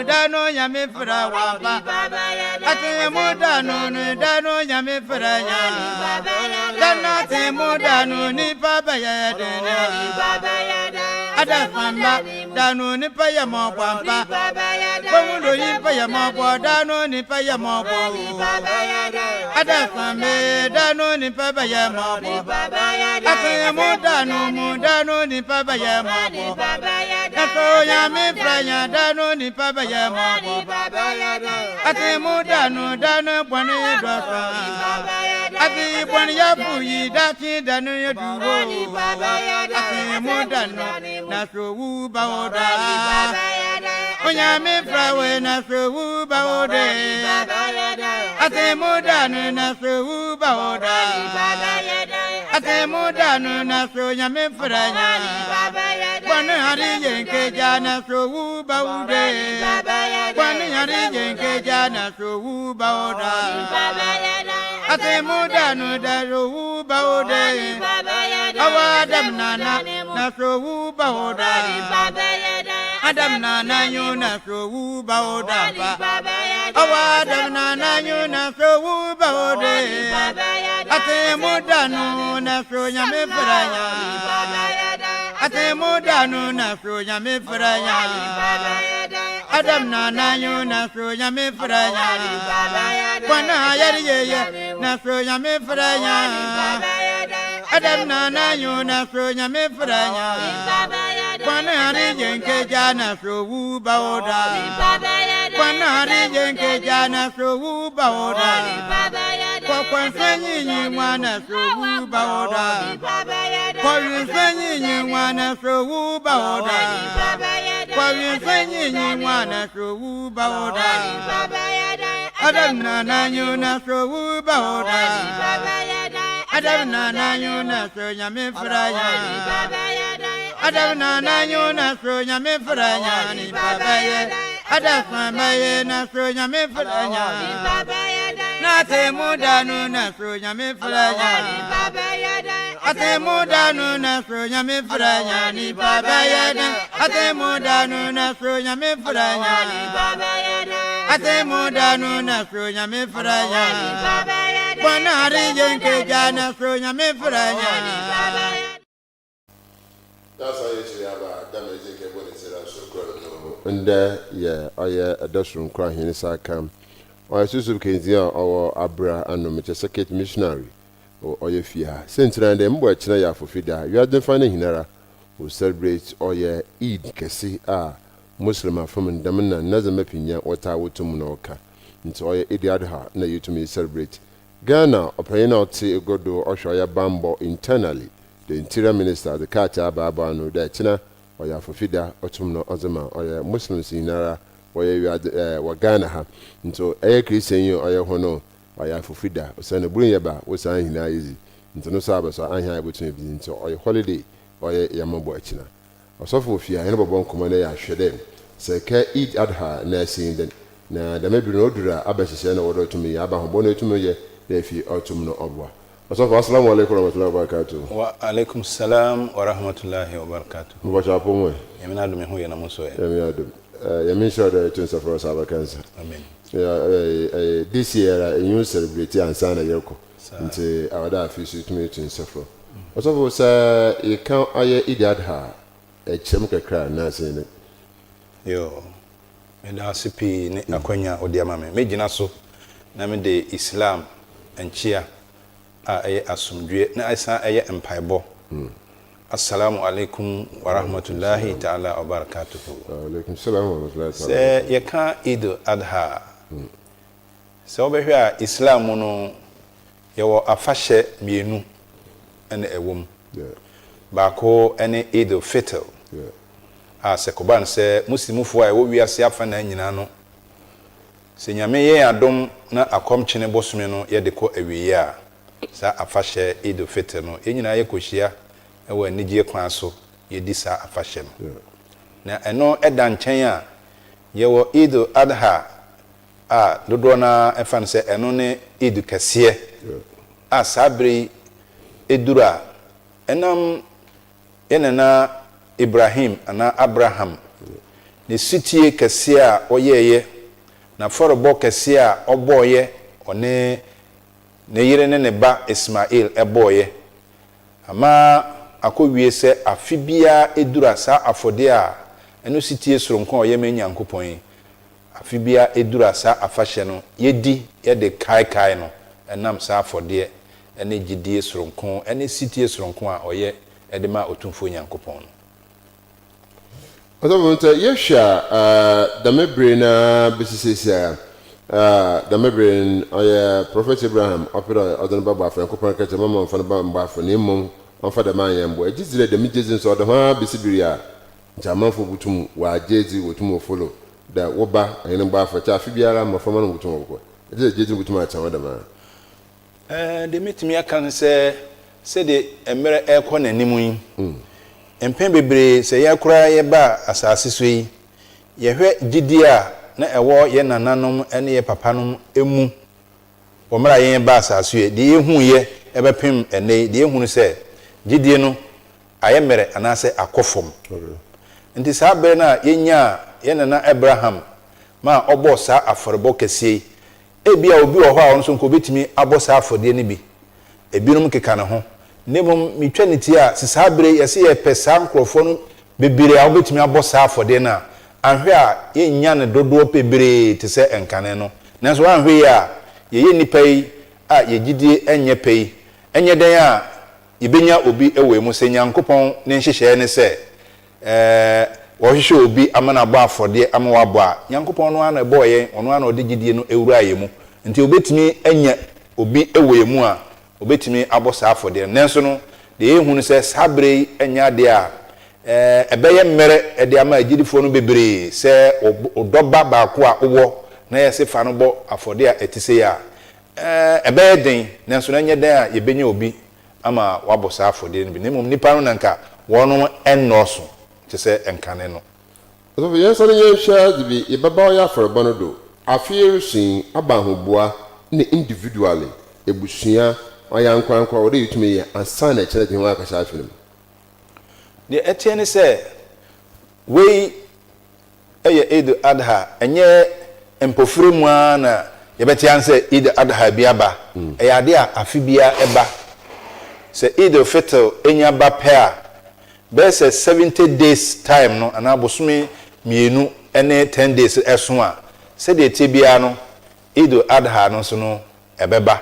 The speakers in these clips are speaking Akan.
Da no Nyame frɛ waba Atemu da no no da no Nyame frɛ nya Da no atemu da no nipa bɛyɛ den Adasamba da no nipa yɛ mɔbɔ ampa Bohu do nipa yɛ mɔbɔ da no nipa yɛ mɔbɔ Adasamba da no nipa bɛyɛ mɔbɔ Atemu da no mu da no nipa bɛyɛ mɔbɔ Naso Nyame frɛ nya da no nipa bɛyɛ mɔbɔ Atemu da no da no bɔne yɛ dɔsɔ Ate bɔne yɛ fu yi dakye da no yɛ duro Atemu da no naso wu ba wo da Onyame frɛ we naso wu ba wo de Atemu da no naso wu ba wo da Atemu da no naso Nyame frɛ nya Bɔne hari yɛ nkeja naso wu ba wo de Bɔne hari yɛ nkeja naso wu ba wo da Atemu da no da so wu ba wo de Awa Adam nana naso wu ba wo da Adam nana nyu naso wu ba wo da ba Awa Adam nana nyu naso wu ba wo de Atemu da no naso Nyame frɛ nya Atemu da no naso Nyame frɛ nya Adam nana nyu naso Nyame frɛ nya Bɔne ayɛre yeye naso Nyame frɛ nya Adam nana nyu naso Nyame frɛ nya Bɔne hari yɛ nkeja naso wu ba wo da Bɔne hari yɛ nkeja naso wu ba wo da Kɔkɔnsa nyinyi nwa naso wu ba wo da Kɔwinsa nyinyi nwa naso wu ba wo da Kɔwinsa nyinyi nwa naso wu ba wo da Adam nana nyu naso wu ba wo da Adam nana nyu naso Nyame frɛ nya Adam nana nyu naso Nyame frɛ nya nipa bɛyɛ Adasamba ye naso Nyame frɛ nya Na atemu da no naso Nyame frɛ nya Atemu da no naso Nyame frɛ nya nipa bɛyɛ den Atemu da no naso Nyame frɛ nya Atemu da no naso Nyame frɛ nya Bɔne hari yɛ nkeja naso Nyame frɛ nya Yɛasan yɛakyiri aba da ma edzi nka bɔ ne tsir aso kor no. Ndɛ yɛ ɔyɛ ɛda soronko a hɛn nsa aka. Ɔyɛ Sunsum Kɛndzi a ɔwɔ Abra ano, mekyerɛ Circuit Missionary wɔ ɔyɛ fie ha. Siantsir ara nye dɛ mbɔ ɛkyena yɛ Afofi da. Wiadze mfa ne nyinara wɔ celebrate ɔyɛ Eid kɛse a Muslim afam no dɛm na ndzɛmba pii nyia wɔtaa wɔto mu na wɔka. Ntsi ɔyɛ Eid Adha na yetum yi celebrate. Ghana ɔpanyin a ɔtse egua do ɔhwɛ ɔyɛ bambɔ internally, the Interior Minister dze krataa aba aboano dɛ kyena ɔyɛ Afofi da ɔtum na ɔdze ma ɔyɛ Muslims nyinara wɔyɛ wiadze ɛɛ wɔ Ghana ha. Ntsi ɔyɛ Christiannyi o ɔyɛ hɔn o ɔyɛ Afofi da osiandɛ Buronya ba wo saa nyinaa yedzi ntsi no so abɛsɔ annhɛn a yebotum ebedzi ntsi ɔyɛ holiday ɔyɛ yɛmobɔ kyena. Ɔsɔfo wɔ fie a hɛn bɔbɔ nkɔmbɔ na yɛahwɛ dɛ sɛ kɛ Eid Adha na esi dɛn na dɛm ber no odur a aba nhyehyɛɛ na ɔwɔ dɛ ɔtum yɛ, aba ahobɔ na etum yɛ na efi ɔtum no ɔboa. Ɔsɔfo, Assalamu alaikum warahmatullahi wabarakatuh. Wa alaikum salam wa rahmatullahi wa barakatuh. Mobɔkyɛ apɔ mu ɛ? Nyame n'adom eho yɛ na mo nso ɛ? Nyame adom. Nyame nhyira wo dɛ eto nsa frɛ ɔsa abɛka nsa. Amen. Yeah, this year ara enye wo celebrate ansa na yɛrokɔ. Ntsi ɔwɔ dɛ afe so etumi eto nsa frɛ. Ɔsɔfo, sɛ yɛka ɔyɛ Eid Adha a, ɛkyerɛ mu kakra anaa sɛn ne? Yoo, meda ase pii ne akwanya a wode ama me. Mɛgyina so na mede Islam nkyea a ɛyɛ asomdwoeɛ na ɛsan ɛyɛ mpaebɔ. Assalamu alaikum wa rahmatullahi ta'ala wa barakatuhu. Wa alaikum salam wa rahmatullahi ta'ala wa Sɛ barakatuhu. yɛka Eid al-Adha a, sɛ wobɛhwɛ a Islam mu no yɛwɔ afahyɛ mmienu na ɛwɔ mu. Baako ne Eid al-Fitr a sɛ kɔba no sɛ Muslimfoɔ a ɛwɔ wiase afanaa nyinaa no, sɛ Nyame yɛ yɛn adom na akɔmkyene bosome no yɛde kɔ awieɛ a, saa afahyɛ Eid al-Fitr no yɛn nyinaa yɛkɔhyia wɔ anigyeɛ kwan so yɛdi saa afahyɛ no. Na ɛno da nkyɛn a, yɛwɔ Eid al-Adha a dodoɔ no ara fa no sɛ ɛno ne Eid kɛseɛ a saa berɛ yi duru a, ɛnam yɛn nana Ibrahim anaa Abraham. Ne setie kɛseɛ a ɔyɛeɛ, n'afɔrebɔ kɛseɛ a ɔbɔeɛ, ɔne ne yere ne ne ba Ismail bɔeɛ, ama akɔwie sɛ afe biara ɛduru a saa afɔdeɛ a ɛno setie soronko a ɔyɛ ma Nyankopɔn yi, afe biara ɛduru a saa afahyɛ no yɛdi de kaekae no ɛnam saa afɔdeɛ ne gyedie soronko ne setie soronko a ɔyɛ de ma Otumfoɔ Nyankopɔn no. Ɔsɔfo, sɛ yɛhwɛ a, dɛm ber no ara besi seseiara, dɛm ber no ɔyɛ Prophet Abraham ɔpɛ dɛ ɔdze ne ba bɔ afɔr, Nyankopɔn kɛkyerɛ no mma ɔmmfa ne ba mmbɔ afɔr na mbom ɔmfa dɛm anyɛmbowa. Egye dzi dɛ dɛm gyedzi no sɛ ɔda hɔ ara besi ber yi a, nkyɛ amamfo botum wɔagye edzi, wotum wɔ follow dɛ wo ba ɔnye no mbɔ afɔr, kyɛ afe biara mboframba no botum wɔbɔkɔ. Egye dɛ gyedzi no botum atsena hɔ dɛmara. Deɛ mɛtumi aka ne sɛ, sɛdeɛ mmerɛ rekɔ n'anim yi, mpɛn bebree sɛ yɛn koraa yɛba asase so yi, yɛhwɛ gyidie a na ɛwɔ yɛn nananom ne yɛn papanom mu wɔ mmerɛ a yɛn baa asase so yi, deɛ yɛhuiɛ bɛpem ɛnnɛ yi, deɛ yɛhunu sɛ gyidie no ayɛ mmerɛ anaasɛ akɔ fam. Nti saa berɛ no a yɛnyaa yɛn nana Abraham ma ɔbɔɔ saa afɔrebɔ kɛseɛ yi, Ebia obi wɔ hɔ a ɔno nso anka obetumi abɔ saa afɔdeɛ no bi. Ebinom keka ne ho. Na mmom metwa no ti a, sɛ saa berɛ yi yɛse yɛpɛ saa nkorɔfoɔ no bebree a wɔbɛtumi abɔ saa afɔdeɛ no a, anhwɛ a yɛnnya no dodoɔ bebree te sɛ nkane no. Nanso anhwɛ yie a, yɛyɛ nnipa yi a yɛn gyidie nyɛ pɛ yi, ɛnyɛ dɛn a yɛbɛnya obi wɔ yɛn mu sɛ Nyankopɔn ne nhyehyɛeɛ ne sɛ Ɛɛ, wɔhwehwɛ obi ama no abɔ afɔdeɛ ama wabɔ a, Nyankopɔn no ara na ɛbɔɔ yɛn, Ɔno ara na ɔde gyidie no wuraa yɛn mu. Nti ɔbɛtumi anya obi wɔ yɛn mu a ɔbɛtumi abɔ saa afɔdeɛ no. Nanso no, deɛ yɛhu ne sɛ saa berɛ yi nyɛ adeɛ a ɛɛ, ɛbɛyɛ mmerɛ de ama agyidifoɔ no bebree sɛ wo dɔ ba baako a wowɔ na yɛse fa no bɔ afɔdeɛ a ɛte sei a, ɛɛ, ɛbɛyɛ den, nanso no ɛnyɛ dɛn a yɛbɛnya obi ama wɔabɔ saa afɔdeɛ no bi, na mmom nnipa no na nka wɔnom nnɔɔso te sɛ nkane no. Ɔsɔfo, yɛnsane yɛnhwɛ adze bi, yɛbɛba ɔyɛ afɔrbɔ no do. Afe yi rusu yi, aba ahoboa na individually, ebusua, ɔyɛ ankorankor a ɔwɔ dɛ yetum yɛ ansaana kyerɛ dze hɛnho akɛhyɛ afe no mu. Deɛ ɛteɛ ne sɛ, wei yɛ Eid al-Adha, ɛnyɛ mpofire mu ara na yɛbɛte ara sɛ Eid al-Adha bi aba. Ɛyɛ adeɛ a afe biara ɛba. Sɛ Eid al-Fitr nya ba pɛ a, bɛyɛ sɛ 70 days time no anaa bosome mmienu ne 10 days ɛso a, sɛdeɛ ɛteɛ biara no, Eid al-Adha no nso no ɛbɛba.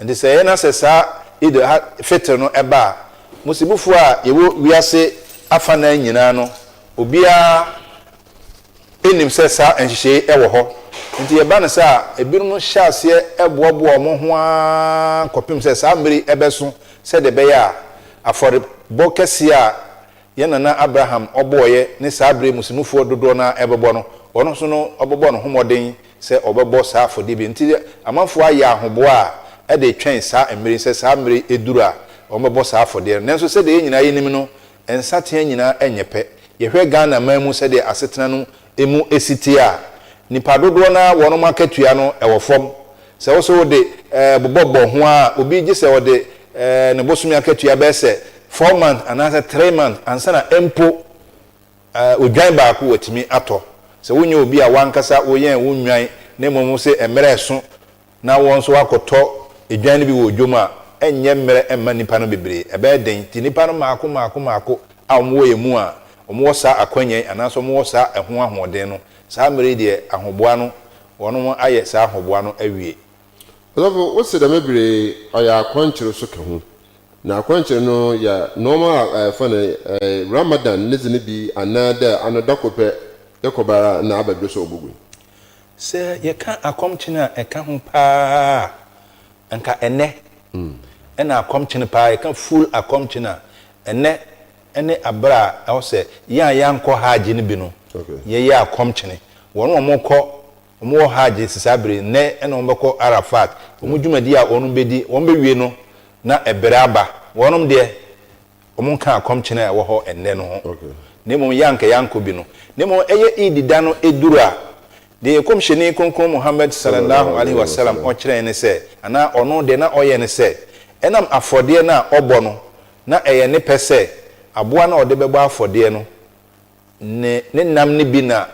Enti sɛ ɛyɛ na sɛ saa Eid al-Fitr no ba a, Muslimfoɔ a yɛwɔ wiase afanan nyinaa no, obiara nim sɛ saa nhyehyɛe yi wɔ hɔ. Enti yɛba no saa a, ebinom hyɛ aseɛ boaboa wɔn ho ara kɔpem sɛ saa mmere yi bɛso sɛdeɛ ɛbɛyɛ a afɔrebɔ kɛseɛ a yɛn nana Abraham ɔbɔeɛ ne saa berɛ yi Muslimfoɔ dodoɔ no ara bɛbɔ no, ɔno nso no ɔbɛbɔ ne ho mmɔden sɛ ɔbɛbɔ saa afɔdeɛ bi. Nti amanfoɔ ayɛ ahoboa a ɛde retwɛn saa mmerɛ yi sɛ saa mmerɛ yi duru a wɔbɛbɔ saa afɔdeɛ no. Nanso sɛdeɛ yɛn nyinaa yɛnim no, nsateaa nyinaa nyɛ pɛ. Yɛhwɛ Ghana man mu sɛdeɛ asetena no mu si teɛ a, nnipa dodoɔ no ara wɔnom akatua no wɔ fam. Sɛ wo sɛ wode bobɔ bɔ ho ara a, obi gye sɛ ɔde ne bosome akatua bɛyɛ sɛ four months anaasɛ three months ansa na mpo Odwan baako watumi atɔ. Sɛ wonyɛ obi a w'ankasa woyɛn wo nnwan na mmom wose mmerɛ reso na wɔn nso woakɔtɔ dwan no bi wɔ dwom a, ɛnyɛ mmerɛ mma nnipa no bebree. Ɛbɛyɛ den. Nti nnipa no mmaako mmaako mmaako a wɔwɔ yɛn mu a wɔwɔ saa akwanya yi anaasɛ wɔwɔ saa ɛho ahoɔden no, saa mmerɛ yi deɛ ahoboa no, wɔn ayɛ saa ahoboa no awie. Ɔsɔfo, wose dɛm ber yi ɔyɛ akɔnkyer so ka ho. Na akɔnkyer no yɛ normal a yɛfrɛ no Ramadan ne dze no bi anaa dɛ ano da kor pɛ yɛkɔ ba ara na aba bio so obogu. Sɛ yɛka akɔmkyene a ɛka ho paa a, nka ɛnnɛ na akɔmkyene paa, yɛka full akɔmkyene a, ɛnnɛ ne aberɛ a ɛwɔ sɛ yɛn a yɛankɔ Hajj no bi no yɛyɛ akɔmkyene. Wɔn a wɔkɔ Wɔn wɔ Hajj si saa bere yi, nnɛ na wɔn bɛkɔ Arafat, wɔn dwumadi a wɔn bɛdi, wɔn bɛwie no na ɛberɛ aba, wɔnom deɛ wɔn nka akɔmkyene a ɛwɔ hɔ ɛnnɛ no ho, na mmom yɛ anka yɛankɔ bi no, na mmom ɛyɛ Eid da no duru a, deɛ yɛn Kɔmhyɛni Kronkron Muhammad Sallallahu Alaihi Wasallam ɔkyerɛɛ ne sɛ, anaa ɔno deɛ na ɔyɛ ne sɛ, ɛnam afɔdeɛ no a ɔbɔ no, na ɛyɛ ne pɛ sɛ, aboa no a ɔde bɛbɔ afɔdeɛ no, ne ne nam no bi na.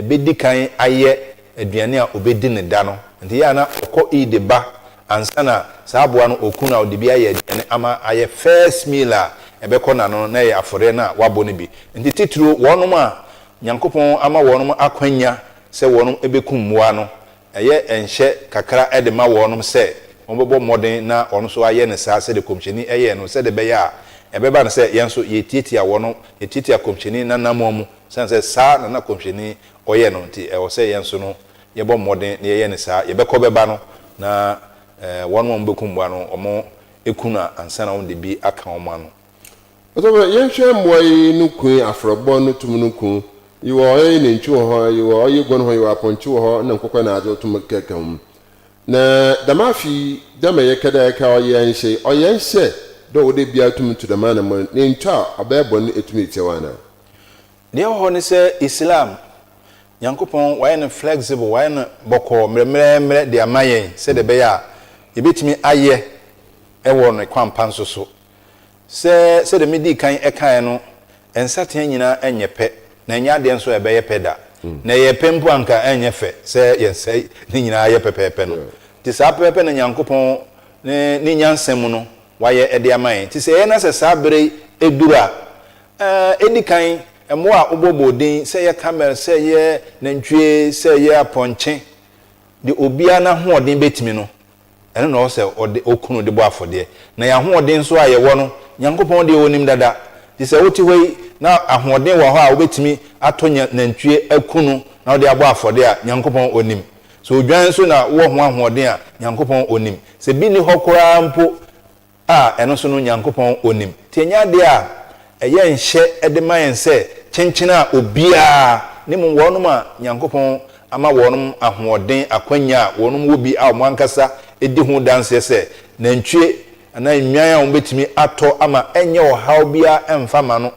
ɛbɛdi kan ayɛ aduane a ɔbɛdi no da no. Nti yɛ a na ɔkɔ Eid ba ansa na saa aboa no ɔku no a ɔde bi ayɛ aduane ama ayɛ first meal a ɛbɛkɔ n'ano no na ɛyɛ afɔreɛ no a wabɔ no bi. Nti titiriw wɔnom a Nyankopɔn ama wɔnom akwanya sɛ wɔnom bɛkum mmoa no, ɛyɛ nhyɛ kakra de ma wɔnom sɛ wɔbɛbɔ mmɔden na wɔn nso ayɛ no saa sɛdeɛ Kɔmhyɛni yɛɛ no sɛdeɛ ɛbɛyɛ a ɛbɛba no sɛ yɛn nso yɛtiatia wɔnom, yɛtiatia Kɔmhyɛni n'anammɔn mu, sane sɛ saa na na Kɔmhyɛni ɔyɛ no nti ɛwɔ sɛ yɛn nso no yɛbɔ mmɔden na yɛyɛ no saa. Yɛbɛkɔ bɛba no na wɔnom a wɔbɛkum mmoa no wɔku no ansa na wɔde bi aka wɔn ano. Ɔsɔfo, yɛnhwɛ mbowa yi no kun, afɔrbɔ no tum no kun. Yewɔ ɔyɛ nantwi wɔ hɔ, yewɔ ɔyɛ guan wɔ hɔ, yewɔ apɔnkye wɔ hɔ, nna nkokɔ na adze ɔtum kɛkɛ ho. Na dɛm afe yi, dɛ ma yɛkɛ dɛ ɛkɛ ɔyɛ nhyɛ yi, ɔyɛ nhyɛ dɛ ɔwɔ dɛ biara tum tu dɛm anamɔn no, na enntu a, ɔbɛyɛ bɔn no etum etsia wo anaa? Deɛ ɛwɔ hɔ ne sɛ Islam, Nyankopɔn wayɛ no flexible, wayɛ no bɔkɔɔ, mmerɛmmerɛmmerɛ de ama yɛn sɛdeɛ ɛbɛyɛ a yɛbɛtumi ayɛ wɔ ne kwan pa nso so. Sɛ sɛdeɛ medii kan kaeɛ no, nsateaa nyinaa nyɛ pɛ, na ɛnyɛ adeɛ nso a ɛbɛyɛ pɛ da. Na ɛyɛɛ pɛ mpo a anka ɛrenyɛ fɛ sɛ yɛn nsa ne nyinaa yɛ pɛpɛɛpɛ no. Nti saa pɛpɛɛpɛ na Nyankopɔn ne ne nyansa mu no wayɛ de ama yɛn. Nti sɛ ɛyɛ na sɛ saa berɛ yi duru a, ɛɛ, ɛdi kan, mmoa a wobɔbɔɔ din, sɛ ɛyɛ camel, sɛ ɛyɛ nantwie, sɛ ɛyɛ apɔnkye, deɛ obiara n'ahoɔden bɛtumi no, Ɛno na ɔwɔ sɛ ɔde okunu de bɔ afɔdeɛ. Na yɛn ahoɔden nso a yɛwɔ no, Nyankopɔn deɛ ɔnim dada. Nti sɛ wote hɔ yi na ahoɔden wɔ hɔ a wobɛtumi atɔ nya nantwie aku no na wode abɔ afɔdeɛ a, Nyankopɔn ɔnim. Sɛ odwan nso na wowɔ ho ahoɔden a, Nyankopɔn ɔnim. Sɛ bi nni hɔ koraa mpo a ɛno nso no Nyankopɔn onim. Nti ɛnyɛ adeɛ a ɛyɛ nhyɛ de ma yɛn sɛ kyenkyen a obiara, na mmom wɔnom a Nyankopɔn ama wɔnom ahoɔden, akwanya a wɔnom wɔ bi a wɔn ankasa di ho danseɛ sɛ nantwie anaa nnwan a wɔbɛtumi atɔ ama ɛnyɛ ɔhaw biara mfa ma no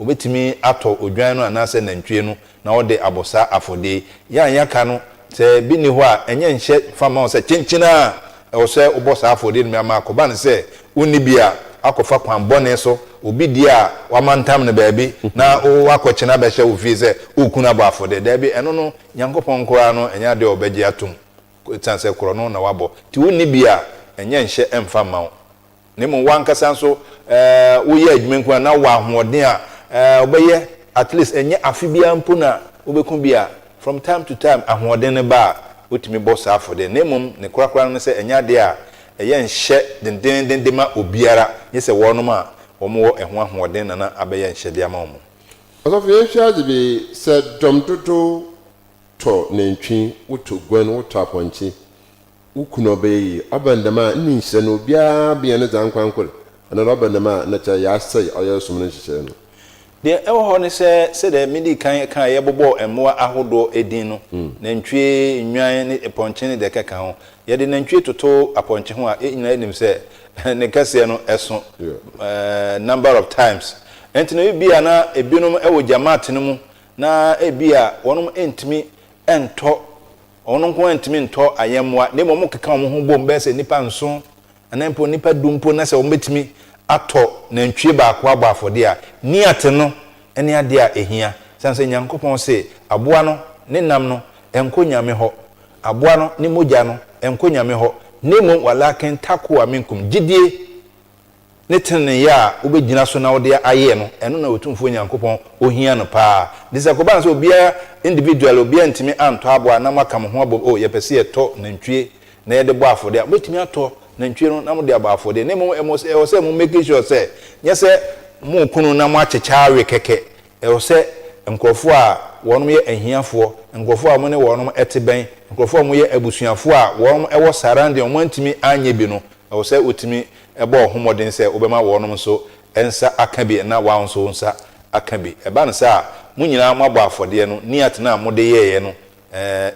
Wɔbɛtumi atɔ odwan no anaasɛ nantwie no na wɔde abɔ saa afɔdeɛ yi. Yɛn a yɛaka no, sɛ bi nni hɔ a, ɛnyɛ nhyɛ mfa mma wo sɛ kyenkyen ara ɛwɔ sɛ wobɔ saa afɔdeɛ no bi ama akɔba no sɛ wonni bi a, akɔfa kwan bɔne so, obi deɛ a wamantam no baabi na woakɔkyene abɛhyɛ wo fie sɛ woreku no abɔ afɔdeɛ. Daabi, ɛno no Nyankopɔn koraa no ɛnyɛ adeɛ a ɔbɛgye atom ɛsiane sɛ korɔno na woabɔ. Nti wonni bi a, ɛnyɛ nhyɛ mfa mma wo. Na mmom w'ankasa nso woyɛ adwuma nko a na wowɔ ahoɔden a wobɛyɛ at least ɛnyɛ afe biara mpo na wobɛku bi a, from time to time ahoɔden no ba a wotumi bɔ saa afɔdeɛ no. Na mmom ne korakora no ne sɛ ɛnyɛ adeɛ a ɛyɛ nhyɛ dendeenden de ma obiara gye sɛ wɔnom a wɔwɔ ɛho ahoɔden na na abɛyɛ nhyɛdeɛ ama wɔn. Ɔsɔfo yɛnhwɛ adze bi, sɛ dɔm dodow tɔ nantwi, wotɔ guan, wotɔ apɔnkye, Wo kun ɔbɛyɛ yie. Ɔba no dɛm a, nna nhyira no, obiara bea no dza ankorankor, anaadɛ ɔba no dɛm a, nna kyerɛ yɛasɛɛ ɔyɛ som no nhyehyɛɛ no. Deɛ ɛwɔ hɔ ne sɛ, sɛdeɛ medii kan kaeɛ bobɔɔ mmoa ahodoɔ din no, nantwie, nnwan ne pɔnkye ne deɛ ɛkeka ho. Yɛde nantwie toto apɔnkye ho a, yɛn nyinaa nim sɛ ne kɛseɛ no so number of times. Enti no ebia na ebinom wɔ Jamaat no mu na ebia wɔn ntumi ntɔ Wɔn nko ara ntumi ntɔ ayɛmmoa, na mmom wɔkeka wɔn ho bom bɛyɛ sɛ nnipa nson anaa mpo nnipa du mpo na sɛ wɔbɛtumi atɔ nantwie baako abɔ afɔdeɛ a, niyat no ne adeɛ a ɛhia. Ɛsiane sɛ Nyankopɔn se, Aboa no ne nam no ɛnkɔ Nyame hɔ, aboa no ne mogya no ɛnkɔ Nyame hɔ, na mmom walakin takoa minkum, gyidie ne teneneeyɛ a wobɛgyina so na wode ayɛ no, ɛno na Otumfoɔ Nyankopɔn ohia no paa. Nti sɛ ɛkɔba no sɛ obiara individually, obiara ntumi antɔ aboa na moaka mo ho abom, oh yɛpɛ sɛ yɛtɔ nantwie na yɛde bɔ afɔdeɛ a, mobɛtumi atɔ nantwie no na mode abɔ afɔdeɛ. Na mmom ɛwɔ sɛ mo make sure sɛ, nyɛ sɛ moreko no na moakyekyɛ awe kɛkɛ. Ɛwɔ sɛ nkorɔfoɔ a wɔnom yɛ ahiafoɔ, nkorɔfoɔ a wɔne wɔnom te bɛn, nkorɔfoɔ a wɔyɛ abusuafoɔ a wɔnom wɔ surrounding a wɔantumi anyɛ bi no, ɛwɔ sɛ wotumi bɔ wo ho mmɔden sɛ wobɛma wɔnom nso nsa aka bi na woa nso wo nsa aka bi. Ɛba no saa a, mo nyinaa moabɔ afɔdeɛ no, niyat no a mode yɛeɛ no,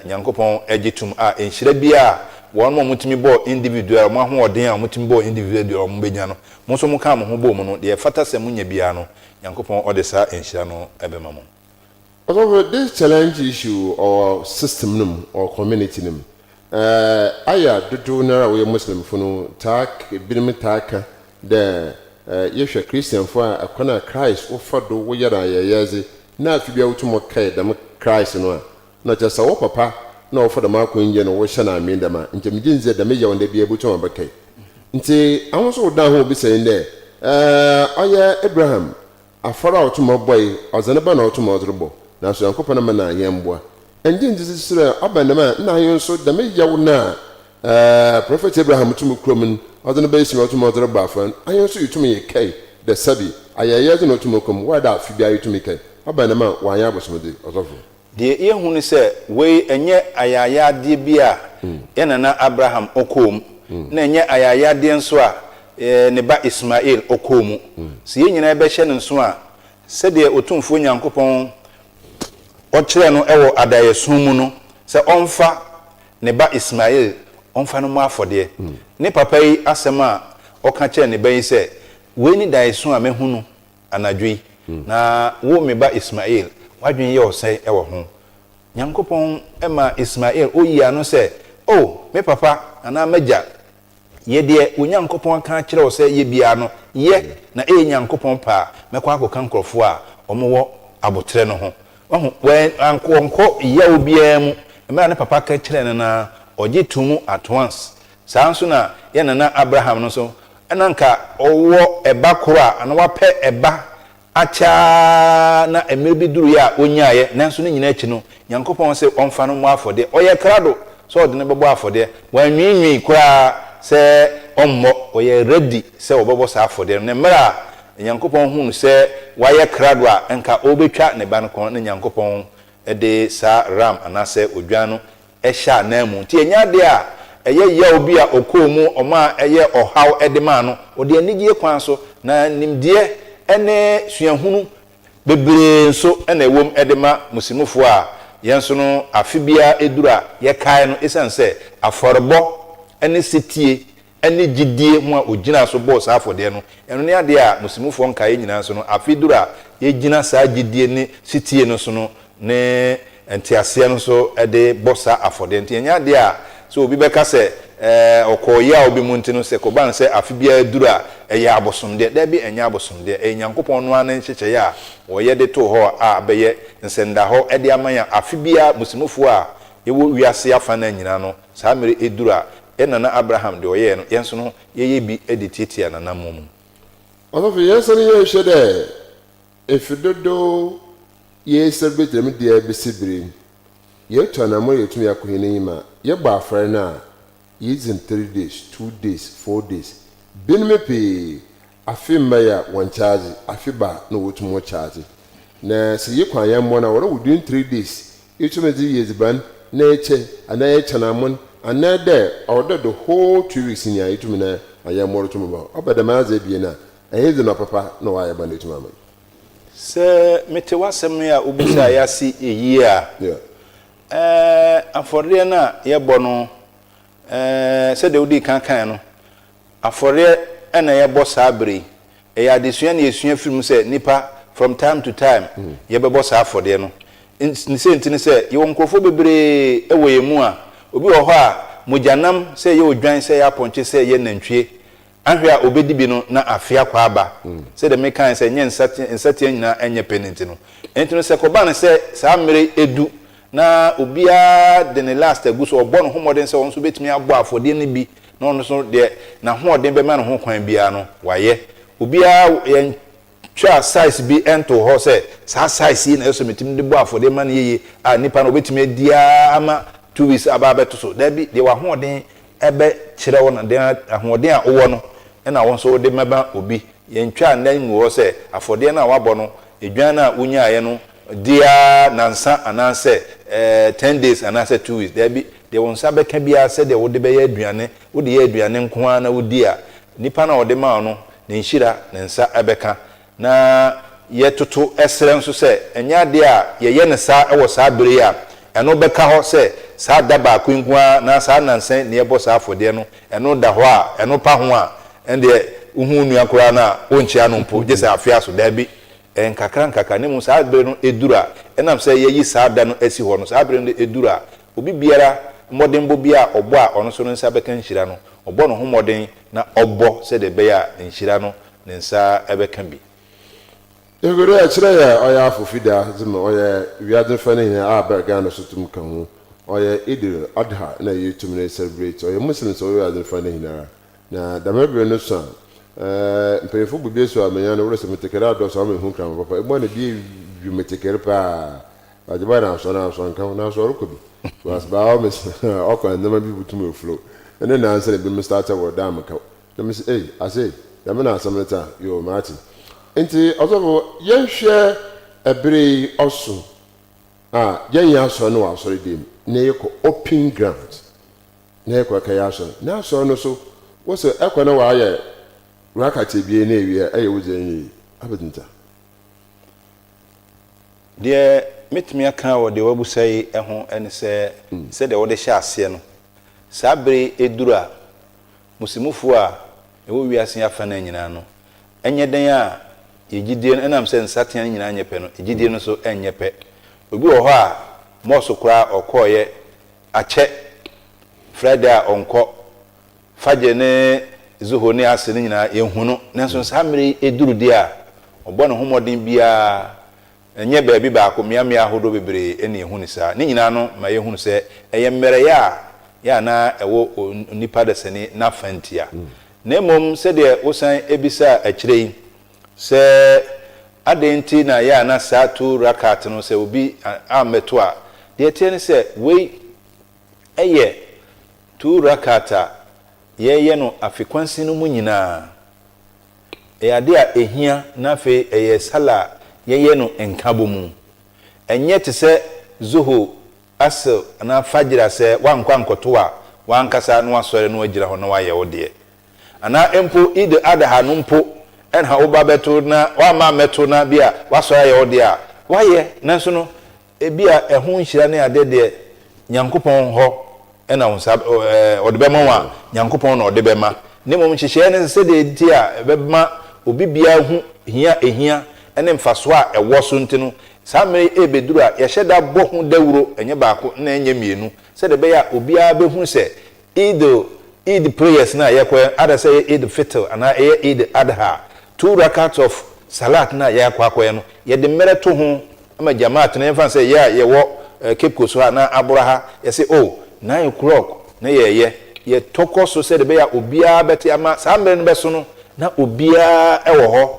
Nyankopɔn gye tom a nhyira biara a wɔnom a wɔtumi bɔɔ individual, wɔn ahoɔden a wɔtumi bɔɔ individual a wɔbɛnya no, mo nso mokaa mo ho bɔɔ mu no, deɛ ɛfata sɛ monya biara no, Nyankopɔn ɔde saa nhyira no bɛma mo. Ɔsɔfo, this challenge issue ɔwɔ system no mu, ɔwɔ community no mu. Eh, ayɛ a dodow no ara a wɔyɛ Muslimfo no taa, binom taa ka dɛ, eh, yɛhwɛ Christianfo a, kwan a Christ wɔfa do wɔyɛ no ayɛyɛdze na afe biara wotum wɔkae dɛm Christ no a. Na kyerɛ sɛ wo papa na ɔfa dɛm akwan yi na wɔhyɛ no amee dɛm a, nkyɛ megye ndzi dɛ dɛm yaw no da biara botum abɛkae. Ntsi ahoso dan ho obisa yi dɛ, Ɛɛ, ɔyɛ Abraham afɔr a ɔtum ɔbɔe, ɔdze ne ba na ɔtum ɔdze robɔ, naaso Nyankopɔn ama no anyɛmbowa. Nngye nndzi dze serɛ ɔba no dɛm a, nna hɛn so dɛm yaw no a ɛɛ Prɔfɛt Abraham tum kura mu no, ɔdze ne ba Ismael tum ɔdze robɔ afɔr no, hɛn so yetum yɛkae dɛ sɛbe ayɛyɛdze na ɔtum ɔkɔ mu, why dɛ afe biara yetum kae ɔba no dɛm a, ɔannyɛ abosomdze, ɔsɔfo. Deɛ yɛhu ne sɛ, wei ɛnyɛ ayaayadeɛ bi a yɛn nana Abraham ɔkɔɔ mu, na ɛnyɛ ayaayadeɛ nso a ne ba Ismael ɔkɔɔ mu. Sɛ yɛn nyinaa bɛhyɛ no nso a, sɛdeɛ Otumfoɔ Nyankopɔn ɔkyerɛɛ no wɔ adaeɛso mu no, sɛ ɔmfa ne ba Ismael ɔmfa no mmɔ afɔdeɛ. Ne papa yi asɛm a ɔka kyerɛɛ ne ba yi sɛ, Wei ne daeɛso a mahunu anadwo yi, na wo, me ba Ismail, w'adwene yɛ wo sɛn wɔ ho? Nyankopɔn maa Ismail oyii ano sɛ, O me papa anaa m'agya, yɛ deɛ wo Nyankopɔn aka akyerɛ wo sɛ yɛ biara no, yɛ, na ɛyɛ Nyankopɔn pɛ a, mɛkɔ akɔka nkorɔfoɔ a wɔwɔ aboterɛ no ho. Wahu, wankɔ yaw biara mu, mmerɛ a ne papa ka kyerɛɛ no no ara, ɔgye too mu at once. Saa ara nso na yɛn nana Abraham no nso, na anka ɔwɔ ba koro a na wapɛ ba akyɛ ara na mmerɛ bi duruiɛ a ɔnyaaeɛ, nanso ne nyinaa akyi no, Nyankopɔn se ɔmfa no mmɔ afɔdeɛ. Ɔyɛɛ krado sɛ ɔde no bɛbɔ afɔdeɛ. Wannwiinwii koraa sɛ ɔmmɔ, ɔyɛɛ ready sɛ ɔbɛbɔ saa afɔdeɛ no. Na mmerɛ a Nyankopɔn huu sɛ wayɛ krado a anka ɔrebɛtwa ne ba no kɔn, na Nyankopɔn de saa ram anaasɛ odwan no hyɛ ananmu. Nti ɛnyɛ adeɛ a ɛyɛ yaw bi a ɔkɔɔ mu, ɔmaa ɛyɛɛ ɔhaw de maa no. Ɔde anigyeɛ kwan so, na nimdeɛ ne suahunu bebree nso na ɛwɔ mu de ma Muslimfoɔ a yɛn nso no afe biara ɛduru a yɛkae no ɛsiane sɛ afɔrebɔ ne setie ne gyidie ho a ɔgyinaa so bɔɔ saa afɔdeɛ no, ɛno ne adeɛ a Muslimfoɔ nkaeɛ nyinaa nso no, afe duru a yɛgyina saa gyidie ne setie no so no ne nteaseɛ no so de bɔ saa afɔdeɛ no. Nti ɛnyɛ adeɛ a sɛ obi bɛka sɛ ɛɛ ɔkɔɔ yaw bi mu nti no sɛ kɔba no sɛ afe biara duru a ɛyɛ abosomdeɛ. Dabi, ɛnyɛ abosomdeɛ. Ɛyɛ Nyankopɔn no ara ne nhyehyɛeɛ a ɔyɛ de too hɔ a abɛyɛ nsɛndahɔ de ama yɛn a afe biara Muslimfoɔ a yɛwɔ wiase afa no nyinaa no saa mmerɛ ɛduru a Yɛn nana Abraham deɛ ɔyɛɛ no, yɛn nso no, yɛyɛ bi de tiatia n'anammɔn mu. Ɔsɔfo, yɛn nso no yɛhwɛ dɛ mfe dodow yɛ celebrate dɛm da yi besi ber yi, yetu anamɔn yetum akɔ hɛn enyim a, yɛbɔ afɔr no a, yedzi no three days, two days, four days. Binom pii, Afe mbae a wɔnnkye adze, afe ba a na wotum wɔkye adze. Na sɛ yekɔ ayɛmbowa no a, ɔwɔ dɛ within 3 days itum dze yɛ edziban na ekyɛ anaa ekyɛn amon anaa dɛ ɔwɔ dɛ the whole 2 weeks nyina itum na ayɛmbowa no tum ba hɔ. Ɔba dɛm adze ebien a, ɛhe dze na ɔpapa na ɔayɛ ba na etum ama no? Sɛ mete w'asɛm yi a wobisaeɛ ase yie a, ɛɛ, afɔreɛ no a yɛbɔ no, ɛɛ, sɛdeɛ wodii kan kaeɛ no, Afɔreɛ na yɛbɔ saa berɛ yi. Ɛyɛ adesua na yɛsua firi mu sɛ nnipa from time to time yɛbɛbɔ saa afɔdeɛ no. Ne sei nti ne sɛ yɛwɔ nkorɔfoɔ bebree wɔ yɛn mu a, obi wɔ hɔ a mogyanam sɛ ɛyɛ odwan, sɛ ɛyɛ apɔnkye, sɛ ɛyɛ nantwie, ahwɛ a ɔbɛdi bi no na afe akɔ aba. Sɛdeɛ mekaeɛ sɛ ɛnyɛ nsateaa nyinaa nyɛ pɛ no nti no. Ɛnti no sɛ ɛkɔba no sɛ saa mmerɛ yi du na obiara de ne last agu so, ɔbɔ ne ho mmɔden sɛ ɔno nso bɛtumi abɔ afɔdeɛ no bi na ɔno nso deɛ n'ahoɔden bɛma ne ho kwan biara no, wayɛ. Obiara, yɛntwaa size bi ntoo hɔ sɛ saa size yi na ɛsɛ sɛ metumi de bɔ afɔdeɛ ma no yie a nipa no ɔbɛtumi adi ara ama 2 weeks aba abɛto so. Dabi, deɛ w'ahoɔden bɛkyerɛ wo no, deɛ ahoɔden a wowɔ no na wo nso wode bɛma obi. Yɛntwaa nna nguu hɔ sɛ afɔdeɛ no a woabɔ no, edwan no a wonyaeɛ no, di ara nnansa anaasɛ 10 days anaasɛ 2 weeks. Dabi, deɛ wo nsa bɛka biara sɛdeɛ wode bɛyɛ aduane, wode yɛ aduane nko ara na wodi a, nipa no a ɔde maa wo no, ne nhyira, ne nsa bɛka. Na yɛtoto srɛ nso sɛ, ɛnyɛ adeɛ a yɛyɛ no saa wɔ saa berɛ yi a, ɛno bɛka hɔ sɛ saa da baako yi nko ara anaa saa nnansa yi na yɛbɔ saa afɔdeɛ no, ɛno da hɔ a, ɛno pa ho a, ɛndeɛ wohu wo nua koraa no a, wonkyea no mpo, gye sɛ afe aso. Dabi, ɛyɛ nkakrankakra, na mmom saa bere no duru a, ɛnam sɛ yɛayi saa da no asi hɔ no, saa bere no duru a, obi biara mmɔdenbɔ biara a ɔbɔ a ɔno nso ne nsa bɛka nhyira no, ɔbɔ ne ho mmɔden na ɔbɔ sɛdeɛ ɛbɛyɛ a nhyira no ne nsa bɛka bi. Ehu dɛ kyerɛ yɛ ɔyɛ afofida dze ma ɔyɛ wiadze fa ne nyina a ber Ghana so tum ka ho. Ɔyɛ Eid al-Adha na yetum ne celebrate. Ɔyɛ Muslims a wɔwɔ wiadze fa ne nyinara. Na dɛm ber no so a, eh, mpanyimfo bu bi so a menya no, worese metekere adɔso ama ehu nkrama papa. Ebua na bi ewi metekere paa. Ɔdze ba na asɔ na asɔ nka ho, naaso ɔrokɔ bi. But by all means, ɔkɔ a ndzɛmba bi botum eflow. Ndɛ naansa na binom start wɔ dam ka. Na mese, Ei, ase, dɛm na asɛm no tse a? Yoo, matse. Ntsi, ɔsɔfo, yɛnhwɛ ber yi ɔso a yɛnnyɛ asɔr no wɔ asɔrdan mu na yɛkɔ open ground na yɛkɔ kɛyɛ asɔr. Na asɔr no so, wose ɛkɔ na wɔayɛ rakat ebien na ewie a, ɛyɛ wo dze enye yie. Abɛdze ntsi a? Deɛ mɛtumi aka wɔ deɛ woabusa yi ho ne sɛ, sɛdeɛ wode hyɛɛ aseɛ no, saa bere yi duru a, Muslimifoɔ a ɛwɔ wiase yi afanan nyinaa no, ɛnyɛ dɛn a yɛn gyidie no, ɛnam sɛ nsateaa no nyinaa nyɛ pɛ no, yɛn gyidie no nso nyɛ pɛ. Obi wɔ hɔ a, mosque koraa ɔkɔeɛ akyɛ, Friday a ɔnkɔ, Fajr ne Zuhur ne Asr no nyinaa yɛnhu no, nanso saa mmerɛ yi duru deɛ a, ɔbɔ ne ho mmɔden biara Ɛnyɛ baabi baako, mmeammea ahodoɔ bebree na yɛhu no saa. Ne nyinaa no ma yɛhunu sɛ ɛyɛ mmerɛyɛ a yɛ a na ɛwɔ onipa dasani n'afa ntia. Na mmom sɛdeɛ wosan bisaa akyire yi sɛ adɛn nti na yɛ a na saa two rakat no sɛ obi ammɛto a, deɛ ɛteɛ ne sɛ wei yɛ two rakat a yɛyɛ no afe kwansin no mu nyinaa. Ɛyɛ ade a ehia na afei ɛyɛ Salah a yɛyɛ no nkabɔmu. Ɛnyɛ te sɛ Zuhur, Asr anaa Fajr a sɛ woankɔ ankɔto a w'ankasa na woasɔre na woagyina hɔ na woayɛ wo deɛ. Anaa mpo Eid al-Adha no mpo na woba bɛto na woamma ammɛto na bi a woasɔre ayɛ wo deɛ a, woayɛ nanso no Ebia ɛho nhyira ne adeɛ deɛ Nyankopɔn hɔ na wo nsa ɔde bɛma wo a, Nyankopɔn na ɔde bɛma. Na mmom nhyehyɛeɛ no sɛdeɛ nti a ɛbɛma obi biara hu hia a ɛhia ne mfasoɔ a ɛwɔ so nti no, saa mmerɛ yi ɛrebɛduru a, yɛhyɛ da bɔ ho dawuro, ɛnyɛ baako na ɛnyɛ mmienu, sɛdeɛ ɛbɛyɛ a obiara bɛhunu sɛ Eid Eid prayers no a yɛkɔ either sɛ ɛyɛ Eid Fitr anaa ɛyɛ Eid Adha, two rakats of Salat no a yɛakɔ akɔyɛ no, yɛde mmerɛ to ho ma Jamaat no, yɛmfa no sɛ yɛ a yɛwɔ Cape Coast ha anaa Abora ha, yɛse oh, nine o'clock na yɛreyɛ, yɛtɔ kɔ so sɛdeɛ ɛbɛyɛ a obiara bɛte ama saa mmerɛ no bɛso no na obiara wɔ hɔ.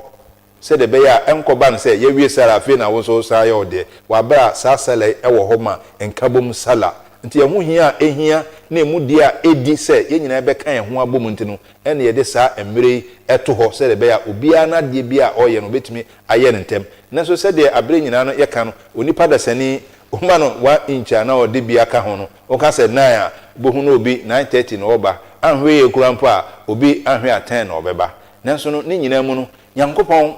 Sɛdeɛ ɛbɛyɛ a ɛnkɔba no sɛ yɛawie Salah afei na wo nso wosan ayɛ wo deɛ wɔ aberɛ a saa Salah yi wɔ hɔ ma nkabom Salah nti ɛho hia a ɛhia na ɛmu die a ɛdi sɛ yɛn nyinaa bɛka yɛn ho abom nti no ɛna yɛde saa mmerɛ yi to hɔ sɛdeɛ ɛbɛyɛ a obiara n'adeɛ biara a ɔreyɛ no ɔbɛtumi ayɛ no ntɛm. Nanso sɛdeɛ aberɛ nyinaa no yɛka no onipa dasani woma no one inch a na ɔde bi aka ho no woka sɛ nine a wobɛhu na obi 9:30 na ɔreba anhwɛ yie koraa mpo a obi anhwɛ a ten na ɔbɛba nanso no ne nyinaa mu no Nyankopɔn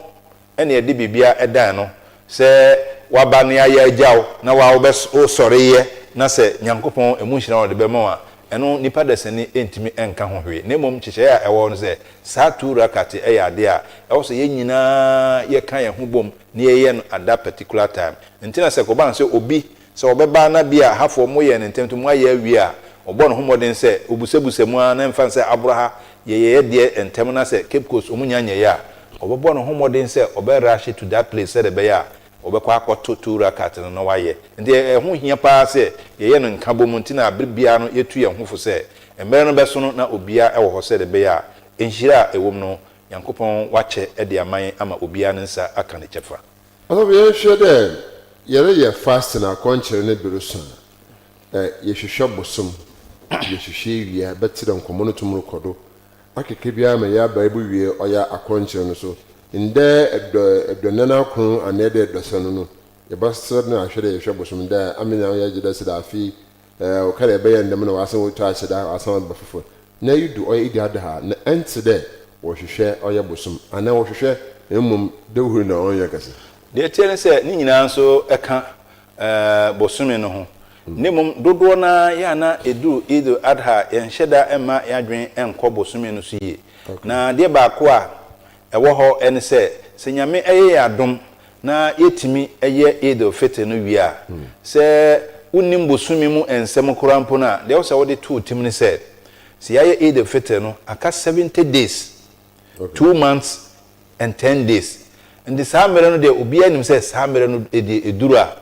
na ɛde biribiara dan no, sɛ waba na yɛayɛ agya wo na wa wobɛ wosɔre yɛ na sɛ Nyankopɔn ɛmu nhyira na ɔde bɛma wo a, ɛno nipa dasani ntumi nka ho hwee. Na mmom nhyehyɛeɛ a ɛwɔ hɔ no sɛ, saa two rakat yɛ adeɛ a ɛwɔ sɛ yɛn nyinaa yɛka yɛn ho bom na yɛyɛ no at that particular time. Nti na sɛ ɛkɔba no sɛ obi Sɛ ɔbɛba na bi a hafoɔ moyɛ no ntɛm nti moayɛ awie a, ɔbɔ ne ho mmɔden sɛ ɔbusabusa mu ara na ɛmfa no sɛ aboro ha yɛyɛ yɛdeɛ ntɛm na sɛ Cape Coast ɔmo nya nyɛeɛ a, ɔbɛbɔ ne ho mmɔden sɛ ɔbɛ rush to that place sɛdeɛ ɛbɛyɛ a ɔbɛkɔ akɔto two rakat no na wayɛ. Nti ɛho hia pa ara sɛ yɛyɛ no nkabom nti na bere biara no yɛtu yɛn ho fo sɛ mmerɛ no bɛso no na obiara wɔ hɔ sɛdeɛ ɛbɛyɛ a nhyira a ɛwɔ mu no Nyankopɔn wakyɛ de ama yɛn ama obiara ne nsa aka ne kyɛfa. Ɔsɔfo, yɛhwɛ dɛ yɛreyɛ fasting akɔnkyere ne ber so a, yɛhwehwɛ bosom, yɛhwehwɛ ewia, bɛtse dɛ nkɔmbɔ no tum rokɔ do akekã biara ma yɛaba ebowie ɔyɛ akɔnkyere no so. Ndɛ eduanan akron anaa dɛ eduasa no no, yɛbɛserɛ na ahwɛ dɛ yɛhwɛ bosom dɛ amenya yɛgye dɛ sɛ dɛ afe yi Ɔka dɛ ebɛyɛ ndɛm na ɔasan oetu ahyɛ da, ɔasan aba fofor. Na iyi do ɔyɛ Eid Adha na ɛnntse dɛ wɔhwehwɛ ɔyɛ bosom anaa wɔhwehwɛ mbom dawur na ɔnnyɛ kɛse. Deɛ ɛteɛ ne sɛ ne nyinaa nso ka bosome no ho, na mmom dodoɔ no ara yɛ a na ɛduru Eid al-Adha a yɛnhyɛ da mma yɛn adwene nkɔ bosome no so yie. Na adeɛ baako a ɛwɔ hɔ ne sɛ, sɛ Nyame yɛ yɛn adom na yɛtumi yɛ Eid al-Fitr no wie a, sɛ wonnim bosome mu nsɛm koraa mpo no a, deɛ ɛwɔ sɛ wode to wo tirim ne sɛ, sɛ yɛayɛ Eid al-Fitr no, aka 70 days, 2 months and 10 days. Nti saa mmerɛ no deɛ obiara nim sɛ saa mmerɛ no deɛ ɛduru a,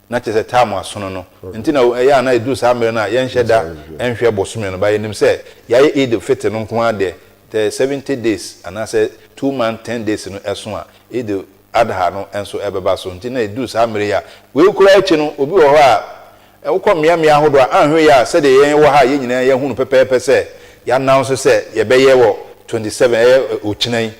na kyerɛ sɛ taam asono no. Nti na ɛyɛ a na ɛduru saa mmerɛ no a yɛnhyɛ da nhwɛ bosome no, but yɛnim sɛ yɛayɛ Eid al-Fitr no nko ara deɛ, tɛ 70 days anaasɛ 2 month 10 days no ɛso a, Eid al-Adha no nso ɛbɛba so. Nti na ɛduru saa mmerɛ yi a, wei koraa akyi no, obi wɔ hɔ a, wokɔ mmeammea ahodoɔ a, anhwɛ yie a, sɛdeɛ yɛn wɔ ha a yɛn nyinaa yɛahu no pɛpɛɛpɛ sɛ yɛannounce sɛ yɛbɛyɛ wɔ 27, ɛyɛ okyena yi,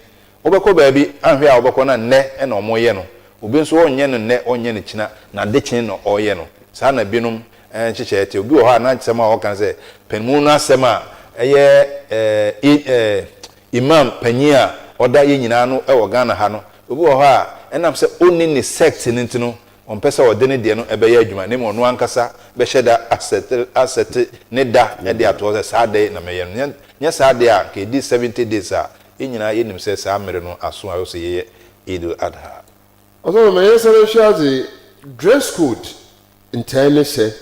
Wobɛkɔ baabi, anhwɛ a wobɛkɔ na nnɛ na wɔreyɛ no. Obi nso ɔnyɛ no nnɛ, ɔnyɛ no kyina, n'adekyee na ɔreyɛ no. Saa na binom nhyehyɛeɛ te. Obi wɔ hɔ a n'asɛm a ɔka ne sɛ, panin no asɛm a ɛyɛ Imam panin a ɔda yɛn nyinaa ano wɔ Ghana ha no, obi wɔ hɔ a ɛnam sɛ ɔnni ne sect no nti no, ɔmpɛ sɛ ɔde ne deɛ no bɛyɛ adwuma na mmom ɔno ankasa bɛhyɛ da asɛte ne da de ato hɔ sɛ saa da yi na mɛyɛ no. Nyɛ saa deɛ a, anka ɛdi 70 days a Yɛn nyinaa yɛnim sɛ saa mmere no aso a ɛwɔ sɛ yɛyɛ Eid al-Adha. Ɔsɔfo ma yɛnsan nhwɛ adze, dress code ntar ne hyɛ,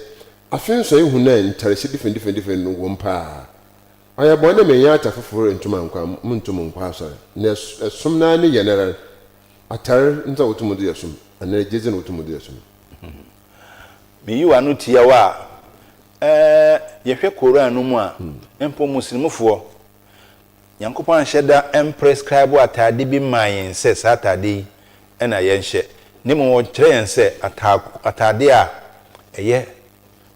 afe nso ehu dɛ ntarhyɛ different different different no wɔ mu paa. Ɔyɛ bɔn dɛ mennyɛ atar fofor nntum annkɔ a munntum nnkɔ asɔr. Na som no ara ne yɛ noara, atar ntsi a wotum dze yɛ som anaa gyedzi na wotum dze yɛ som. Meyi w'ano tiawa a, ɛɛ yɛhwɛ Koran no mu a, mpo Muslimfoɔ, Nyankopɔn anhyɛ da amprescribe ataade bi mmaa yɛn sɛ saa ataade yi na yɛnhyɛ, na mmom ɔkyerɛ yɛn sɛ ataade a ɛyɛ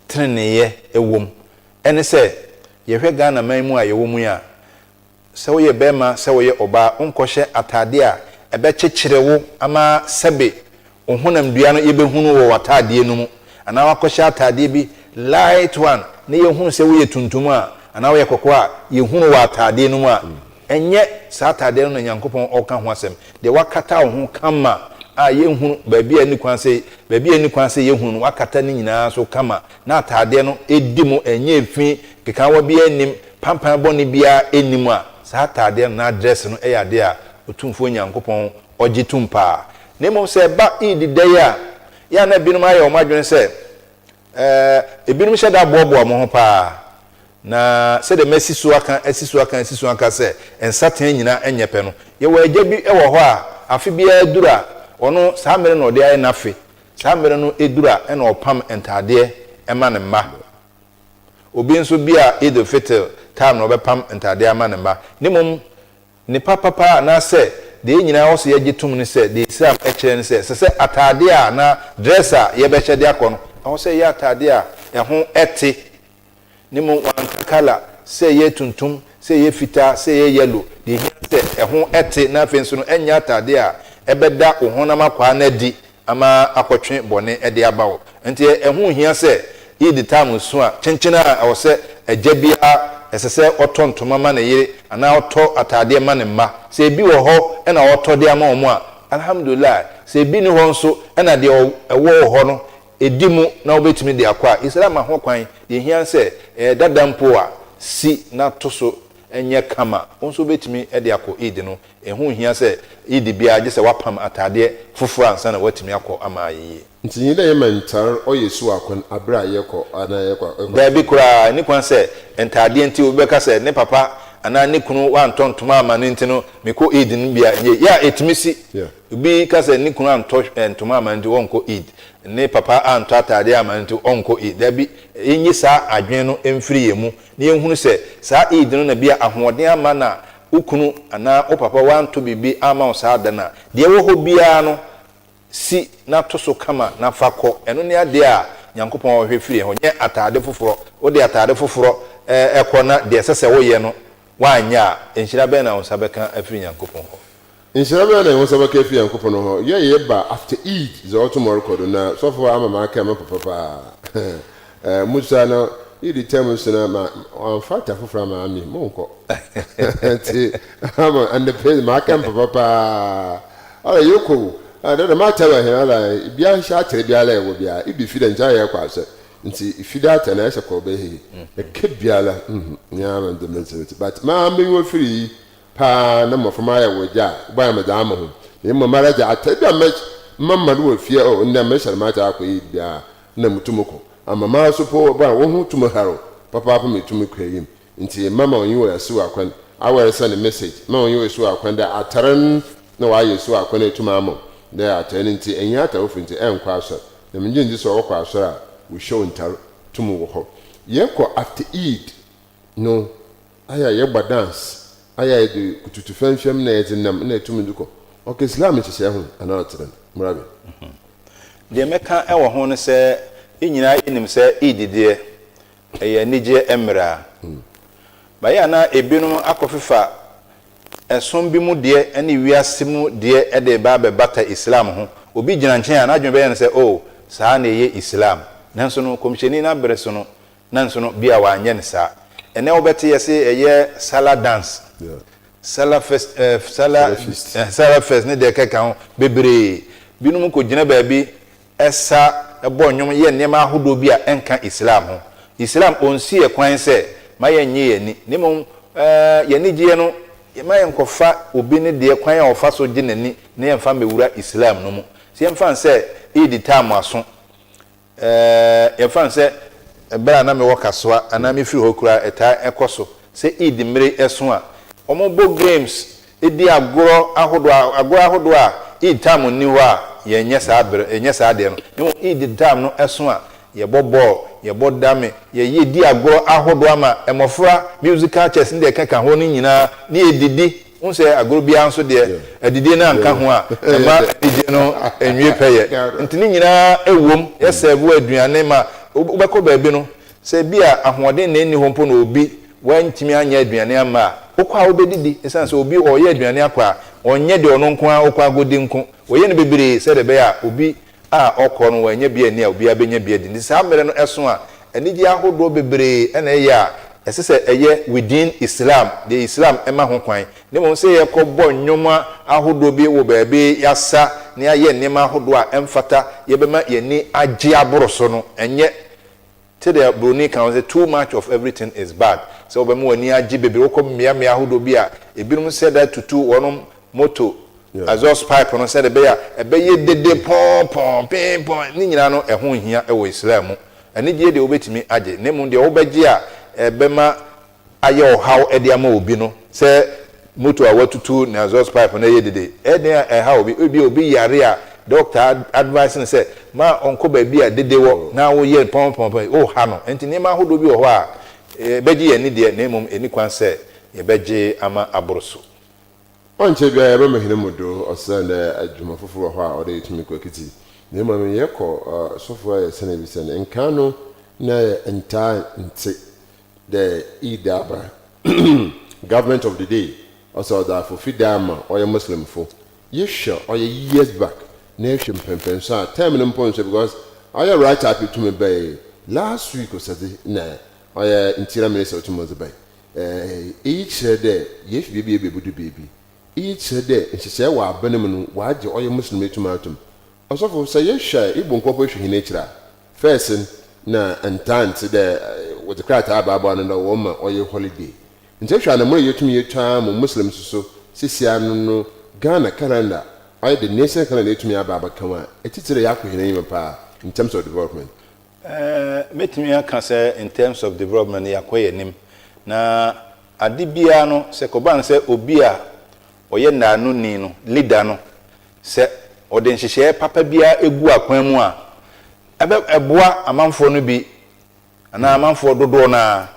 teneneeyɛ wom. Ɛne sɛ, yɛhwɛ Ghana man mu a yɛwɔ mu yi a, sɛ woyɛ barima sɛ woyɛ ɔbaa, wonkɔhyɛ ataade a ɛbɛkyekyere wo ama sɛbe Wo honamdua no yɛbɛhunu wɔ w'ataadeɛ no mu, anaa woakɔhyɛ ataadeɛ bi light one na yɛhunu sɛ woyɛ tuntum a, anaa woyɛ kɔkɔɔ a, yɛhunu wɔ ataadeɛ no mu a, ɛnyɛ saa ataadeɛ no na Nyankopɔn ɔreka ho asɛm. Deɛ woakata wo ho kama a yɛnhunu baabi a ɛnni kwan sɛ, baabi a ɛnni kwan sɛ yɛhunu no, woakata ne nyinaa so kama na ataadeɛ no di mu, ɛnyɛ fi, nkekaawa biara nnim, pampan bɔne biara nni mu a, saa ataadeɛ no anaa dress no yɛ adeɛ a Otumfoɔ Nyankopɔn ɔgye tom paa. Na mmom sɛ ɛba Eid da yi a, yɛ a na ebinom ayɛ wɔn adwene sɛ, ɛɛ, ebinom hyɛ da boaboa wɔn ho paa. Na sɛdeɛ masi so aka, asi so aka, asi so aka sɛ nsateaa nyinaa nyɛ pɛ no, yɛwɔ agya bi wɔ hɔ a, afe biara duru a, ɔno saa mmere na ɔde ayɛ n'afe. Saa mmere no duru a, ɛna ɔpam ntaadeɛ ma ne mma. Obi nso bi a Eid al-Fitr time na ɔbɛpam ntaadeɛ ama ne mma. Na mmom Ne papa paa anaasɛ deɛ yɛn nyinaa wɔ sɛ yɛgye tom ne sɛ, deɛ Islam kyerɛ ne sɛ, ɛsɛ sɛ ataadeɛ a anaa dress a yɛbɛhyɛ de akɔ no, ɛwɔ sɛ ɛyɛ ataadeɛ a ɛho te, ne mmom wanka colour, sɛ ɛyɛ tuntum, sɛ ɛyɛ fitaa, sɛ ɛyɛ yellow, deɛ ɛhia ne sɛ ɛho te na afei nso no ɛnyɛ ataadeɛ a ɛbɛda wo honam akwaa no adi ama akɔtwe bɔne de aba wo. Enti ɛho nhia sɛ Eid time so a, kyenkyen a ɛwɔ sɛ agya biara ɛsɛ sɛ ɔtɔ ntoma ma ne yere anaa ɔtɔ ataadeɛ ma ne mma. Sɛ ebi wɔ hɔ na ɔtɔ de ama wɔn a, Alhamdulillah. Sɛ ebi nni hɔ nso na deɛ ɛwɔ wɔ hɔ no ɛdi mu na wobɛtumi de akɔ a, Islam ma ho kwan. Deɛ ɛhia ne sɛ ɛyɛ dada mpo a, si na to so nyɛ kama. Wo nso wobɛtumi de akɔ Eid no Ɛho nhia sɛ Eid biara gye sɛ woapam ataadeɛ foforɔ ansa na woatumi akɔ ama ayɛ yie. Ntsi nye dɛ yɛma ntar ɔyɛ esiw akwan aber a yɛkɔ anaa yɛkɔ a. Daabi koraa, ɛnni kwan sɛ ntaadeɛ nti obi bɛka sɛ ne papa anaa ne kunu wantɔ ntoma amma no nti no mekɔ Eid no bi a, ɛnyɛ yie. Yeah, ɛtumi si. Obi ka sɛ ne kunu antɔ ntoma amma no nti ɔnkɔ Eid, ne papa antɔ ataadeɛ amma no nti ɔnkɔ Eid. Daabi, yɛnyi saa adwene no mfiri yɛn mu na yɛnhunu sɛ saa Eid no na bi a ahoɔden amma na wo kunu anaa wo papa wanto biribi amma wo saa da no a, deɛ ɛwɔ hɔ biara no, si na to so kama na fa kɔ. Ɛno ne adeɛ a Nyankopɔn hwɛ firi yɛn hɔ, nyɛ ataade foforɔ. Wode ataade foforɔ kɔ na deɛ ɛsɛ sɛ woyɛ no woanyɛ a, nhyira bɛn na wo nsa bɛka afiri Nyankopɔn hɔ? Nhyira bɛn na wo nsa bɛka efi Nyankopɔn hɔ? Yɛ yɛ ba after Eid dza ɔto ma ɔrokɔ do na sɔfo ama makɛɛ me papa paa eh musua no Eid term so na ma ɔammfa atar fofor amma me monnkɔ ntsi ama ndɛ pɛ makɛɛ me papa paa ɔra yɛkɔ o ah dɛ dɛm atar wɔ hɛn ara bia hyɛ atar biara a ewɔ biara idu fie dɛ nkyɛ ayɛ kɔ asɔr ntsi fie dɛ atar na ɛhyɛ kɔ bɛyɛ ɛka biara mhm nyaa ma ndɛ metse but maa menyiwa fir yi paa na mboframba ayɛ wo dze a, ebɔyɛ medze ama hom, na mbom mara dze, atar bi a mɛma no wɔ fie o, ndɛ mehyɛ no m'atar akɔ Eid bi a, nna mutum kɔ. Ama mara so po, bɔ a woho tum har wo papaapa ma etum kɔ enyim. Ntsi mma ma ɔnye wo esiw akwan, awar send message, mma ɔnye wo esiw akwan dɛ atar no. na wɔayɛ su akwan a etum ama wo dɛ atar no ntsi ennyɛ atarfo ntsi ennkɔ asɔr. Na menngye nndzi sɛ wɔkɔ asɔr a wohyɛ wo ntar tum wɔ hɔ. Yɛkɔ after Eid no ayɛ a yɛbɔ dance, ayɛ a yɛdze kututu fɛmfɛm na yɛdze nam na etum dze kɔ. Ɔka Islam nhyehyɛɛ ho anaa ɔtse dɛn? Murabi. Deɛ mɛka wɔ ho ne sɛ, yɛn nyinaa yɛnim sɛ Eid deɛ, ɛyɛ anigyeɛ mmerɛ a. But ɛyɛ a na ebinom akɔfefa ɛsom bi mu deɛ ne wiase mu deɛ de reba abɛbata Islam ho. Obi gyina nkyɛn a, n'adwene bɛyɛ no sɛ, Oh, saa na ɛyɛ Islam. Nanso no, Kɔmhyɛni no abere so no, nanso no, bi a wanyɛ no saa. Ɛnnɛ wobɛte yɛse ɛyɛ Salah dance, Salah fest, eh, Salah, eh, Salah fest ne deɛ ɛkeka ho bebree. Binom kɔgyina baabi sa, bɔ nnwom, yɛ nneɛma ahodoɔ bi a ɛnka Islam ho. Islam ɔnsi yɛ kwan sɛ ma yɛnnye yɛn ani, na mmom yɛn anigyeɛ no ma yɛnkɔfa obi ne deɛ kwan a ɔfa so gye n'ani na yɛmfa mmɛwura Islam no mu. Sɛ yɛmfa no sɛ Eid time aso, yɛmfa no sɛ berɛ a na mewɔ Kasoa anaa mefiri hɔ koraa ɛtaa kɔ so sɛ Eid mmere so a, wɔbɔ games di agorɔ ahodoɔ, agorɔ ahodoɔ a Eid time nni hɔ a yɛnyɛ saa berɛ, yɛnyɛ saa adeɛ no. Na mmom Eid time no so a, yɛbɔ bɔɔl, yɛbɔ dame, yɛyɛ di agorɔ ahodoɔ ama mmɔfra, musical chairs ne deɛ ɛkeka ho no nyinaa, ne yɛdidi. Wohu sɛ agorɔ biara nso deɛ, adidie no anka ho a, ɛmma anigyeɛ no nwie pɛyɛ. Nti ne nyinaa wom, yɛsɛɛvo aduane ma wobɛkɔ baabi no, Sɛ ebia ahoɔden na enni hɔ mpo na obi wantumi anyɛ aduane amma a, wokɔ a wobedidi. Esiane sɛ obi ɔreyɛ aduane akɔ a, ɔnyɛ deɛ ɔno nko ara ɔkɔ akɔdi nko. Ɔyɛ no bebree sɛdeɛ ɛbɛyɛ a obi a ɔkɔ no wannya bi anni a, obiara bɛnya bi adi. Nti saa mmerɛ no ɛso a, anigyeɛ ahodoɔ bebree na ɛyɛ a ɛsɛ sɛ ɛyɛ within Islam, deɛ Islam ma ho kwan. Na mmom sɛ yɛkɔbɔ nnwom ahodoɔ bi wɔ baabi, yɛasa na yɛayɛ nneɛma ahodoɔ a ɛmfata, yɛbɛma yɛn ani agye aboro so no, ɛnyɛ Sɛdeɛ broni ka no sɛ too much of everything is bad, sɛ wobɛma w'ani agye bebree, wokɔ mmea mmea ahodoɔ bi a, ebinom hyɛ da tutu wɔn moto exhaust pipe no sɛdeɛ ɛbɛyɛ a ɛbɛyɛ dede pɔn pɔn pin pɔn, ne nyinaa no ɛho nhia wɔ Islam mu. Anigyeɛ deɛ wobɛtumi agye, na mmom deɛ wobɛgye a ɛbɛma ayɛ ɔhaw de ama obi no, sɛ moto a watutu ne exhaust pipe no yɛ dede, ɛyɛ den a ɛhaw obi. Ebia obi yare a dɔkta advice no sɛ ma ɔnkɔ baabi a dede wɔ na woyɛ pɔnpɔnpɔn, woha no. Enti nneɛma ahodoɔ bi wɔ hɔ a ɛbɛgye yɛn ani deɛ, na mmom ɛnni kwan sɛ yɛbɛgye ama aboro so. Ɔnnkyɛr biara yɛbɛma hɛn mu do osiandɛ dwuma fofor wɔ hɔ a ɔwɔ dɛ yetum kɔ ekedzi. Na mbom yɛkɔ sɔfo a yɛsan ebisa no, nkaa no na yɛnntaa nntse dɛ Eid aba, government of the day ɔsɛ ɔdze afofi da ama ɔyɛ Muslimfo. Yehwɛ ɔyɛ years back na ehwɛ mpɛnpɛnso a term no mpo nnso because ɔyɛ write up tum bae last week ɔsɛdze na ɔyɛ interior minister otum ɔdze bae. Iyi kyerɛ dɛ yefi beebi ebebudu beebi. Iyi kyerɛ dɛ nhyehyɛɛ wɔ aban mu no wɔagye ɔyɛ Muslim etum ato mu. Ɔsɔfo, sɛ yɛhwɛ a, ibu nkorɔfo ehwɛ hɛn ekyir a, first no, nna nntaa nntse dɛ wɔdze krataa baaboa ano dɛ wɔma ɔyɛ holiday. Ntsi ehwɛ a na mbrɛ yetum yetu ara ma Muslims so seseiara no no Ghana calendar, ɔyɛ the nation calendar etumi aba abɛka ho a, etsitsir dɛ yɛakɔ hɛn enyim paa in terms of development. Mɛtumi aka sɛ in terms of development no yɛakɔ yɛn anim. Na ade biara no sɛ ɛkɔba no sɛ obi a ɔyɛ nnaanoni no, leader no, Sɛ wɔde nhyehyɛeɛ papa biara gu akwan mu a, ɛbɛ ɛboa amanfoɔ no bi anaa amanfoɔ dodoɔ no ara.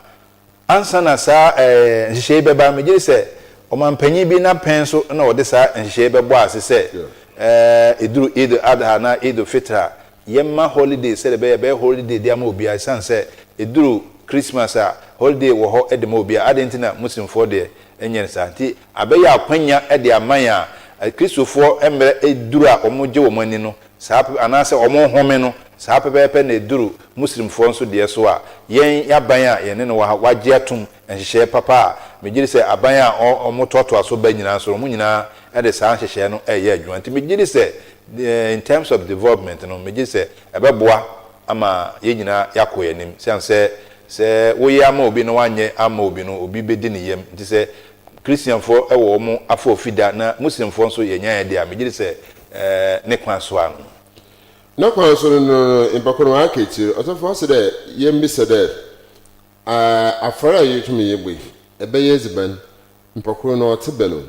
Ansa na saa ɛɛ nhyehyɛeɛ yi bɛba, megye di sɛ ɔmanpanin bi n'apɛn so na ɔde saa nhyehyɛeɛ yi bɛbɔ ase sɛ ɛɛ ɛduru Eid al-Adha anaa Eid al-Fitr a, yɛmma holiday sɛdeɛ ɛbɛyɛ ɛbɛyɛ holiday de ama obiara ɛsiane sɛ ɛduru Christmas a, holiday wɔ hɔ de ma obiara. Adɛn nti na Muslimfoɔ deɛ ɛnyɛ no saa? Nti Abɛyɛ akwanya de ama yɛn a Kristofoɔ mmerɛ duru a wɔgye wɔn ani no, saa pɛ, anaasɛ wɔhome no, saa pɛpɛɛpɛ na ɛduru Muslimfoɔ nso deɛ so a, yɛn aban a yɛne no wɔ ha, wɔagye atom nhyehyɛeɛ papa a, megye di sɛ aban a wɔtoatoa so ba nyinaa nso no, wɔn nyinaa de saa nhyehyɛeɛ no reyɛ adwuma. Nti megye di sɛ in terms of development no, megye di sɛ ɛbɛboa ama yɛn nyinaa yɛakɔ yɛn anim. Esiane sɛ, sɛ woyɛ ama obi na woanyɛ amma obi no, obi bɛdi ne yam. Nti sɛ Christianfoɔ wɔ wɔn afɔfi da na Muslimfoɔ nso yɛnya yɛn deɛ a, megye di sɛ ne kwan so ara no. Ne kwan so no no, nyimpa kor no ɔaka ekyir. Ɔsɔfo, ɔse dɛ yembisa dɛ, Afɔr a yetum yɛbɔ yi, ebɛyɛ edziban? Nyimpa kor no ɔtse bɛn o?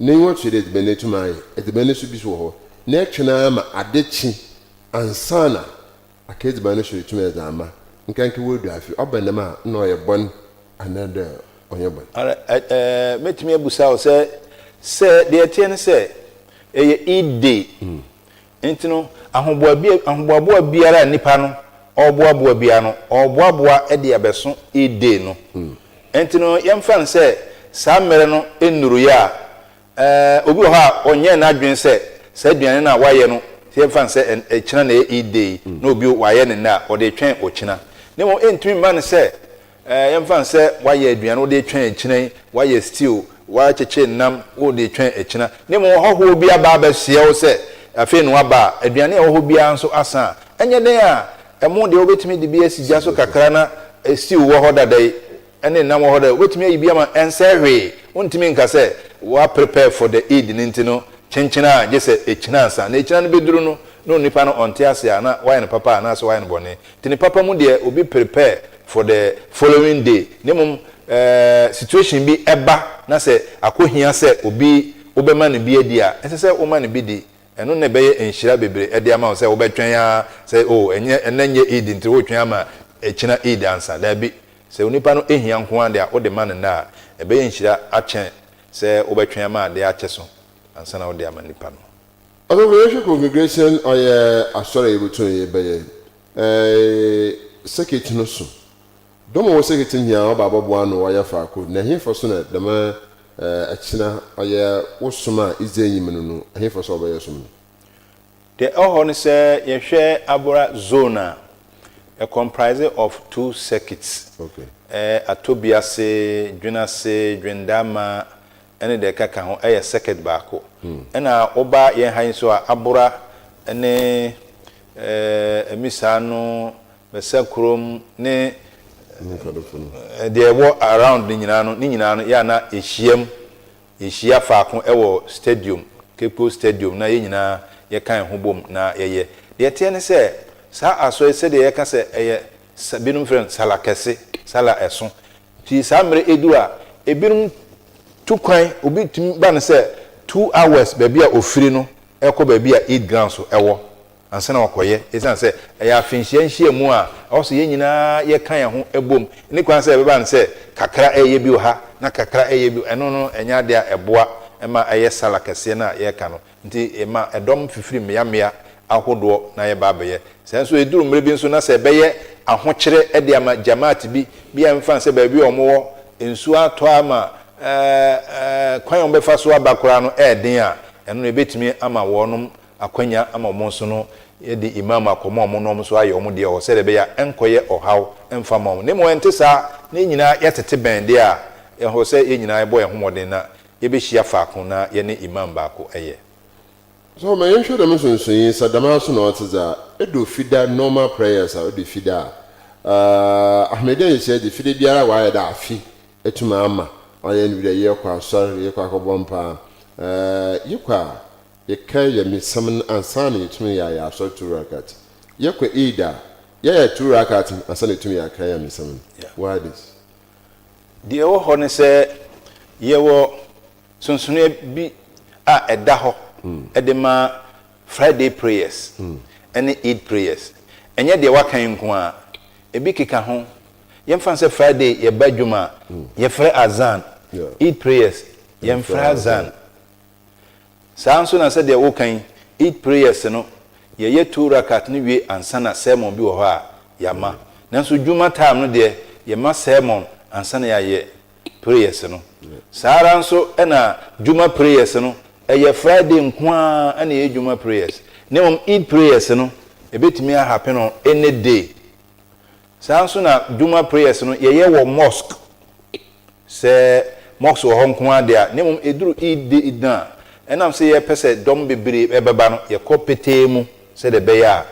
N'enyiwa tua dɛ edziban no etum ayɛ, edziban no so bi so wɔ hɔ na etwɛn ara ma ade kye ansaana aka edziban no so etum edze ama, nkanka woedu afe, ɔba no dɛm a nna ɔyɛ bɔn anaadɛ ɔnnyɛ bɔn? Ara ɛ, mɛtumi abusa wo sɛ, sɛ deɛ ɛteɛ ne sɛ, ɛyɛ Eid day, nti no, ahoboa bi, ahoboaboa biara a nipa no ɔreboaboa biara no, ɔreboaboa de abɛso Eid day no. Nti no, yɛmfa no sɛ saa mmerɛ no nnuruiɛ a, ɛɛ, obi wɔ hɔ a ɔnyɛɛ n'adwene sɛ saa aduane no a wayɛ no, sɛ yɛmfa no sɛ ɛkyena na ɛyɛ Eid day yi, na obi wayɛ no nnɛ a, ɔde retwɛn ɔkyena. Na mmom ɛntumi mma no sɛ Ɛɛ, yɛmfa no sɛ woayɛ aduane, wode retwɛn akyina yi, woayɛ stew, woakyekye nam, wode retwɛn akyina. Na mmom ɔhɔhoɔ bi aba abɛsoɛ wo sɛ afei na waba a, aduane a ɛwɔ hɔ biara nso asa a, ɛnyɛ dɛn a, ɛmo deɛ wobɛtumi de bi asi gya so kakra na stew wɔ hɔ dada yi, ne nam wɔ hɔ dada yi, wobɛtumi ayi bi ama ɛnsɛe hwee. Wontumi nka sɛ woaprepare for the Eid no nti no, kyenkyen a gye sɛ ɛkyina ansa. Na ɛkyina no bɛduru no, na onipa no ɔnte ase a, na woayɛ no papa anaasɛ woayɛ no bɔne. Nti ne papa mu deɛ obi prepare for the following day na mmom eh, situation bi ɛba na sɛ akɔhia sɛ obi wobɛma no bi adi a, ɛsɛ sɛ woma no bi di. Ɛno na ɛbɛyɛ nhyira bebree ɛde ama wo sɛ wobɛtwɛn ara sɛ oh ɛnyɛ ɛnnɛ nyɛ Eid nti woretwɛn ama ɛkyina Eid ansa. Daabi, sɛ onipa no hia nko ara deɛ a wode ma no nnɛ a, ɛbɛyɛ nhyira akyɛn sɛ wobɛtwɛn ama adeɛ akyɛ so ansa na wode ama nipa no. Ɔsɔfo yɛhwɛ congregation ɔyɛ asɔr a yebotum yebɛyɛ eh circuit no so. Dɔm a ɔwɔ circuit no nyinaa wɔba abɔboa ano wɔayɛ faako na henfa so na dɛm eh ɛkyena ɔyɛ wo som a idzi enyim no no henfa so a wɔbɛyɛ som no? Deɛ ɛwɔ hɔ ne sɛ yɛhwɛ Abora zone a, ɛ comprise of two circuits, Okay. eh Atobiase, Dwenase, Dwendama ne deɛ ɛkeka ho yɛ circuit baako. Ɛna woba yɛn ha yi nso a, Abora ne Amisano, Bɛsɛkurom ne deɛ ɛwɔ around no nyinaa no, ne nyinaa no yɛ a na yɛhyiam, yɛhyia faako wɔ stadium, Cape Coast Stadium na yɛn nyinaa yɛka yɛn ho bom na yɛyɛ. Deɛ ɛteɛ ne sɛ, saa asɔre sɛdeɛ yɛka sɛ ɛyɛ, binom frɛ no sala kɛse, sala ɛso, Nti saa mmerɛ ɛduru a, ebinom tu kwan, obi tumi ba no sɛ two hours baabi a ɔfiri no rekɔ baabi a Eid grounds wɔ ansa na wakɔyɛ, ɛsiane sɛ ɛyɛ afenhyia nhyiamu a ɛwɔ sɛ yɛn nyinaa yɛka yɛn ho bom. Ɛnni kwan sɛ ɛbɛba no sɛ kakra reyɛ bi wɔ ha na kakra reyɛ bi, ɛno no ɛnyɛ adeɛ a ɛboa ma ɛyɛ sala kɛseɛ no a yɛreka no. Nti yɛma ɛdɔm fifiri mmeammea ahodoɔ na yɛba abɛyɛ. Sɛ nso ɛduru mmerɛ bi nso na sɛ ɛbɛyɛ ahokyerɛ de ama Jamaat bi, bi a ɛmfa nsɛ baabi a wɔwɔ, nsuo atɔ ama kwan a wɔbɛfa so aba koraa no ɛyɛ den a, ɛno no yɛbɛtumi ama wɔnom akwanya ama wɔn nso no yɛde Imaam akɔma wɔn na wɔn nso ayɛ wɔn deɛ wɔ hɔ sɛdeɛ ɛbɛyɛ a ɛnkɔyɛ ɔhaw mfa mma wɔn. Na mmom ɛnte saa na yɛn nyinaa yɛtete bɛn deɛ a, ɛwɔ sɛ yɛn nyinaa yɛbɔ yɛn ho mmɔden na Yɛbɛhyia faako na yɛne Imam baako yɛ. So ma yɛnhwɛ dɛm nsonsonee yi, sɛ dɛm ara so na ɔtse dze a, edu Fida normal prayers a, odu Fida a, Ahmadiyya nhyehyɛɛ dze, Fida biara wɔayɛ dɛ afe etum ama ɔayɛ no bi dɛ yɛkɔ asɔr, yɛkɔ akɔbɔ mpaa, yɛkɔ a, yɛkɛyɛ mesɛm no ansaana yetum yɛayɛ asɔr two rakat. Yɛkɔ Eid a, yɛyɛ two rakat no ansaana yetum yɛakɛyɛ mesɛm no. Why this? Deɛ ɛwɔ hɔ ne sɛ, yɛwɔ nsonsonoeɛ bi a ɛda hɔ de ma Friday prayers ne Eid prayers. Ɛnyɛ deɛ woaka yi nko ara, ebi keka ho. Yɛmfa no sɛ Friday yɛba dwom a, yɛfrɛ Azan. Eid prayers, yɛmfrɛ Azan. Saa ara nso na sɛdeɛ woka yi, Eid prayers no, yɛyɛ two rakat no wie ansa na sermon bi wɔ hɔ a yɛama. Nanso Juma time no deɛ, yɛma sermon ansa na yɛayɛ prayers no. Saa ara nso na Juma prayers no, ɛyɛ Friday nko ara na yɛyɛ Juma prayers. Na mmom Eid prayers no, ɛbɛtumi a happen on any day. Saa nso na Juma prayers no yɛyɛ wɔ mosque, sɛ mosque wɔ hɔ nko ara deɛ a, na mmom ɛduru Eid day no a, ɛnam sɛ yɛpɛ sɛ dɔm bebree bɛba no, yɛkɔ petee mu sɛdeɛ ɛbɛyɛ a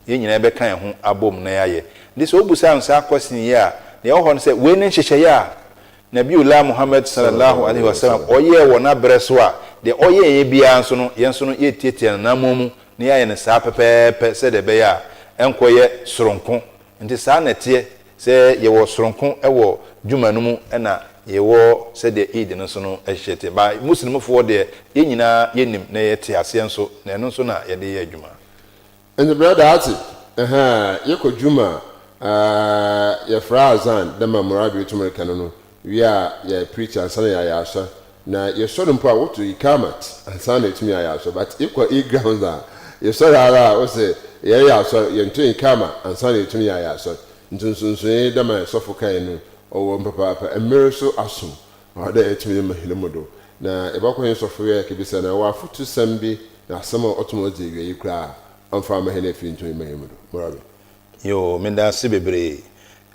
yɛn nyinaa yɛbɛka yɛn ho abom na yɛayɛ. Nti sɛ wobusaa me saa question yi a, deɛ ɛwɔ hɔ ne sɛ, wei ne nhyehyɛeɛ a Nabiullah Muhammad sallallahu alaihi wasallam ɔyɛɛ wɔ n'abrɛ so a, deɛ ɔyɛeɛ biara nso no, yɛn nso no yɛtiatia n'anammɔn mu na yɛayɛ no saa pɛpɛɛpɛ sɛdeɛ ɛbɛyɛ a ɛnkɔyɛ soronko. Nti saa na ɛteɛ, sɛ yɛwɔ soronko wɔ dwuma no mu na yɛwɔ sɛdeɛ Eid no nso no hyehyɛ te. But Muslimfoɔ deɛ, yɛn nyinaa yɛnim na yɛte aseɛ nso, na ɛno nso na yɛde yɛ adwuma. Ndze brɛda atse ɛhɛɛ yɛkɔ dwuma a yɛfrɛ azan dɛ ma Murabi tum reka no no wie a yɛ preach ansa na yɛayɛ asɔr na yɛsɔr mpo a woto ikamat ansa na etumi ayɛ asɔr but ekɔ e grounds a yɛsɔr ara a wose yɛreyɛ asɔr yɛnto ikama ansa na yetumi ayɛ asɔr ntsi nsonsonee dɛ ma sɔfo kae no ɔwɔ mu papaapa mber so aso ɔwɔ dɛ yɛtumi ma hɛn mu do na yɛbɔkɔ hɛn sɔfo hɔ yɛkebisa no ɔwɔ afotusɛm bi na asɛm a ɔtum ɔdze ewiei koraa a ɔmmfa mma hɛn efir nntum mma hɛn mu do. Murabi. Yoo, medaase bebree.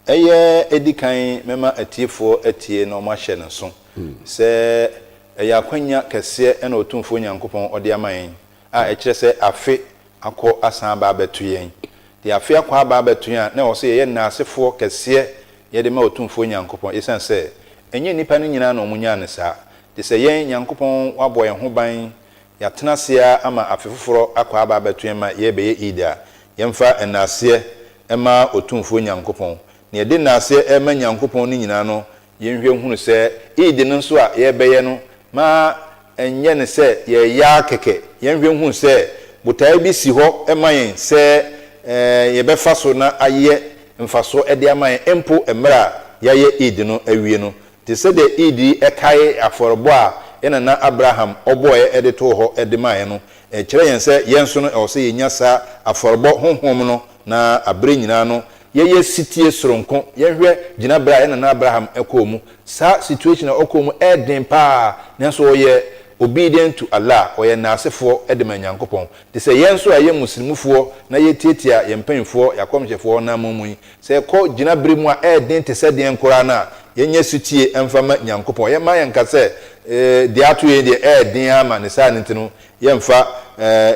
Ɛyɛ edi kan mɛma atiefoɔ atie na wɔahyɛ no nso sɛ ɛyɛ akwanya kɛseɛ na Otumfoɔ Nyankopɔn ɔde ama yɛn a ɛkyerɛ sɛ afe akɔ asan aba abɛto yɛn. Deɛ afe akɔ aba abɛto yɛn a, na ɛwɔ sɛ yɛyɛ nnaasefoɔ kɛseɛ yɛde ma Otumfoɔ Nyankopɔn, esiane sɛ ɛnyɛ nnipa no nyinaa na wɔnyaa no saa. Te sɛ yɛn, Nyankopɔn wabɔ yɛn ho ban, yɛatena ase ara ama afe foforɔ akɔ aba abɛto yɛn ma yɛrebɛyɛ Eid a, yɛmfa nnaaseɛ mma Otumfoɔ Nyankopɔn. Na yɛde nnaaseɛ rema Nyankopɔn no nyinaa no, Yɛnhwɛ nhunu sɛ Eid no nso a yɛrebɛyɛ no ma ɛnyɛ no sɛ yɛreyɛ ara kɛkɛ. Yɛnhwɛ nhunu sɛ botaeɛ bi si hɔ ma yɛn sɛ yɛbɛfa so na ayɛ mfasoɔ de ama yɛn mpo mmerɛ a yɛayɛ Eid no awie no. Te sɛdeɛ Eid yi kae afɔrebɔ a yɛn nana Abraham ɔbɔeɛ de too hɔ de maeɛ no, ɛkyerɛ yɛn sɛ yɛn nso no ɛwɔ sɛ yɛnya saa afɔrebɔ honhom no na aberɛ nyinaa no Yɛyɛ setie soronko. Yɛnhwɛ gyinaberɛ a yɛn nana Abraham kɔɔ mu. Saa situation a ɔkɔɔ mu ɛyɛ den paa, nanso ɔyɛ obedient to Allah, ɔyɛ naasefoɔ de ma Nyankopɔn. Te sɛ yɛn nso a yɛyɛ Muslimfoɔ na yɛtiatia yɛn mpaninfoɔ, yɛn akɔmhyɛfoɔ nan mu yi, sɛ yɛkɔ gyinaberɛ mu a ɛyɛ den te sɛ deɛn koraa no a, yɛnyɛ setie mfa ma Nyankopɔn. Yɛmma yɛnka sɛ deɛ ato yɛn yi deɛ ɛyɛ den ara ma ne saa no nti no, yɛmfa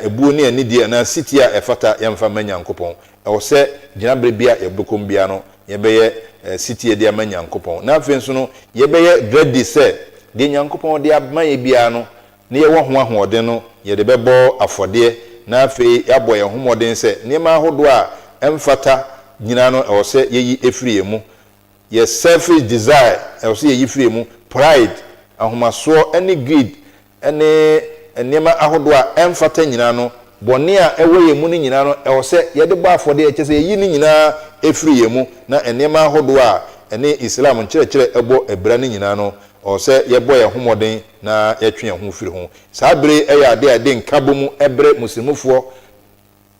ɛbuo ne anidie anaa setie a ɛfata yɛmfa mma Nyankopɔn. Ɛwɔ sɛ gyinaberɛ biara a yɛbɛkɔ mu biara no, yɛbɛyɛ setie de ama Nyankopɔn. Na afei nso no, yɛbɛyɛ ready sɛ deɛ Nyankopɔn de ama yɛn biara no, na yɛwɔ ho ahoɔden no, yɛde bɛbɔ afɔdeɛ, na afei yɛabɔ yɛn ho mmɔden sɛ nneɛma ahodoɔ a ɛmfata nyinaa no, ɛwɔ sɛ yɛyi firi yɛn mu. Yɛ selfish desire, ɛwɔ sɛ yɛyi firi yɛn mu, pride, ahomasoɔ ne greed ne nneɛma ahodoɔ a ɛmfata nyinaa no, bɔne a ɛwɔ yɛn mu no nyinaa no, ɛwɔ sɛ yɛde bɔ afɔdeɛ, kyerɛ sɛ yɛyi ne nyinaa firi yɛn mu, na nneɛma ahodoɔ a ɛne Islam nkyerɛkyerɛ bɔ abira no nyinaa no, ɛwɔ sɛ yɛbɔ yɛn ho mmɔden na yɛtwe yɛn ho firi ho. Saa bere yi yɛ adeɛ a ɛde nkabom brɛ Muslimfoɔ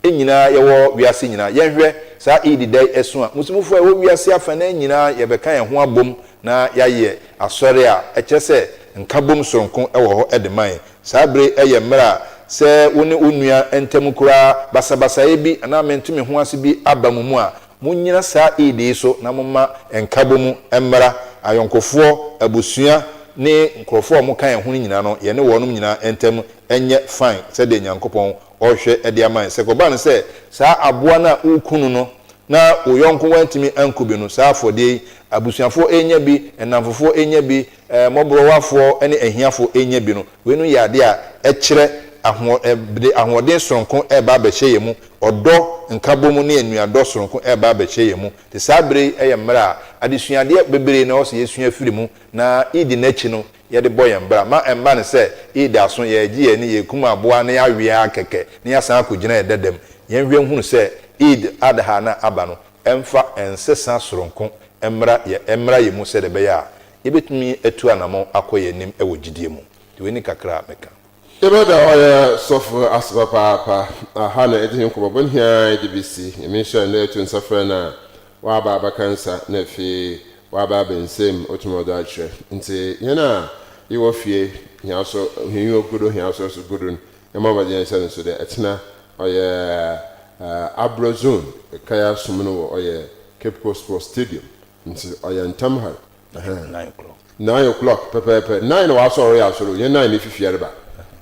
nyinaa yɛwɔ wiase nyinaa. Yɛnhwɛ saa Eid da yi ɛso a, Muslimfoɔ a ɛwɔ wiase afanan nyinaa yɛbɛka yɛn ho abom na yɛayɛ asɔre a ɛkyerɛ sɛ nkabom soronko wɔ hɔ de ma yɛn. Saa bere yi yɛ mmerɛ a sɛ wo ne wo nua ntam koraa basabasayɛ bi anaa mente-me-ho-ase bi aba mo mu a, monnyina saa Eid yi so na momma nkabom mmra. Ayɔnkofoɔ, abusua ne nkorɔfoɔ a wɔka yɛn ho no nyinaa no, yɛne wɔnom nyinaa ntam nyɛ fine sɛdeɛ Nyankopɔn ɔrehwɛ de ama yɛn. Sɛ ɛkɔba no sɛ saa aboa no a woreku no no na wo yɔnko wantumi anku bi no, saa afɔdeɛ yi, abusuafoɔ renya bi, nnamfofoɔ renya bi, mmɔborɔwafoɔ ne ahiafoɔ renya bi no, weinom yɛ adeɛ a ɛkyerɛ ahoɔ, de ahoɔden sononko reba abɛhyɛ yɛn mu, ɔdɔ, nkabom ne anuadɔ sononko reba abɛhyɛ yɛn mu. Nti saa berɛ yi yɛ mmerɛ a adesuadeɛ bebree na ɛwɔ sɛ yɛsua firi mu, na Eid no akyi no, yɛde bɔ yɛn bra. Ma ɛmma no sɛ Eid aso, yɛregye yɛn ani, yɛrekum aboa na yɛawe ara kɛkɛ na yɛasan akɔgyina yɛn dada mu. Yɛnhwɛ nhunu sɛ Eid Adha no a aba no, ɛmfa nsesa soronko mmra yɛn mmra yɛn mu sɛdeɛ ɛbɛyɛ a yɛbɛtumi atu anammɔn akɔ yɛn anim wɔ gyidie mu. Nti wei ne kakra a mɛka. Yɛbɛda ɔyɛ sɔfo ase papaapa. Aha na edze hɛn nkɔmbɔbɔ no hiaa edze besi. Nyame nhyira no dɛ eto nsa frɛ no a ɔaba abɛka nsa na afei ɔaba aba nsamu otum ɔdze akyerɛ. Ntsi hɛn a yɛwɔ fie hɛn asɔr hɛn enyiwa gu do hɛn asɔr so gu do no yɛmbɔ mbɔdzen nhyɛ no so dɛ ɛtsena ɔyɛ Abra zone kaya som no wɔ ɔyɛ Cape Coast Sports Stadium ntsi ɔyɛ ntam har. 9 o'clock. 9 o'clock pɛpɛɛpɛ. 9 na wɔasɔr wɔreyɛ asɔr o, nnyɛ 9 na efifi reba.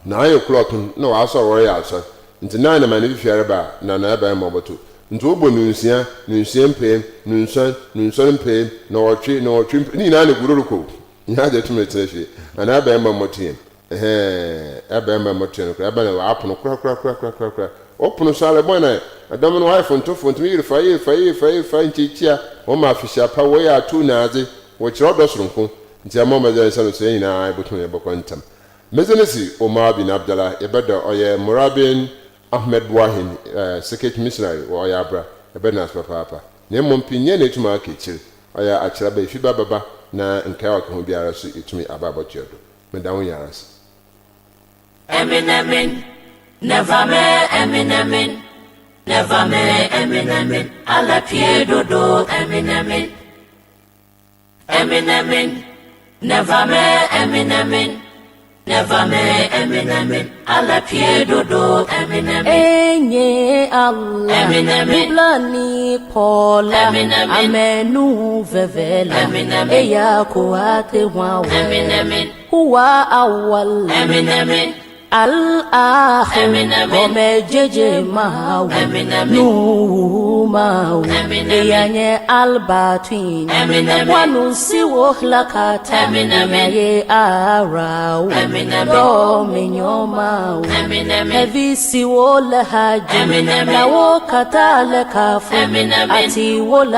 9 o'clock no na wɔasɔr wɔreyɛ asɔr. Ntsi 9 na ma no efifi reba a, na na ebɛn ma ɔbɔto. Ntsi wɔbɔ nunsia, nunsia mpem, nunsuon, nunsuon mpem, nɔwɔtwe, nɔwɔtwe mpem, ne nyinaa na egu do rokɔ o. Nnyɛ adze a etum retsena fie. Anaa ebɛn ma mbɔto hɛn. Ɛhɛɛn, ebɛn ma mbɔto hɛn koraa, ebɛn na wɔapono korakorakorakorakora. Wɔpono so ara, ebɔn na dɔm no wɔayɛ fontofonto, yerfa, yerfa, yerfa, yerfa, nkyiakyia, wɔma afehyia pa, wɔyɛ atow na adze, wɔkyerɛ ɔdɔ soronko. Ntsi yɛmmɔ mbɔdzen nhyɛ no so hɛn nyina yebotum yɛbɔkɔ ntsɛm. Medze no si Omar bin Abdallah, yɛbɛda ɔyɛ Murabin Ahmed Boahen, Circuit Missionary wɔ ɔyɛ abra, yɛbɛda no ase papaapa. Na mbom pii nnyɛ na etum aka ekyir, ɔyɛ akyerɛba efi ba bɛba na nkae a ɔka ho biara so etumi aba abɔtoa do. Meda wo nyinara ase. Emin never me emin never me emin ala pie dodo emin emin never me emin never me emin ala pie dodo emin Enye Allah Amen, amen. Dublani Paula Amen, amen. Amenu vevela Amen, amen. Eya kuate wawe Amen, amen. Huwa awal Amen, amen. Al-akhir Amen, amen. Ome jeje mawe Amen, amen. Nuhu mawe Amen, amen. Eyanye albatwin Amen, amen. Wanusi wohlakata Amen, amen. Eyaye arawe Amen, amen. Dominyomawe Amen, amen. Evisi wo le haji Amen, amen. Lawo kata le kafu Amen, amen. Ati wo la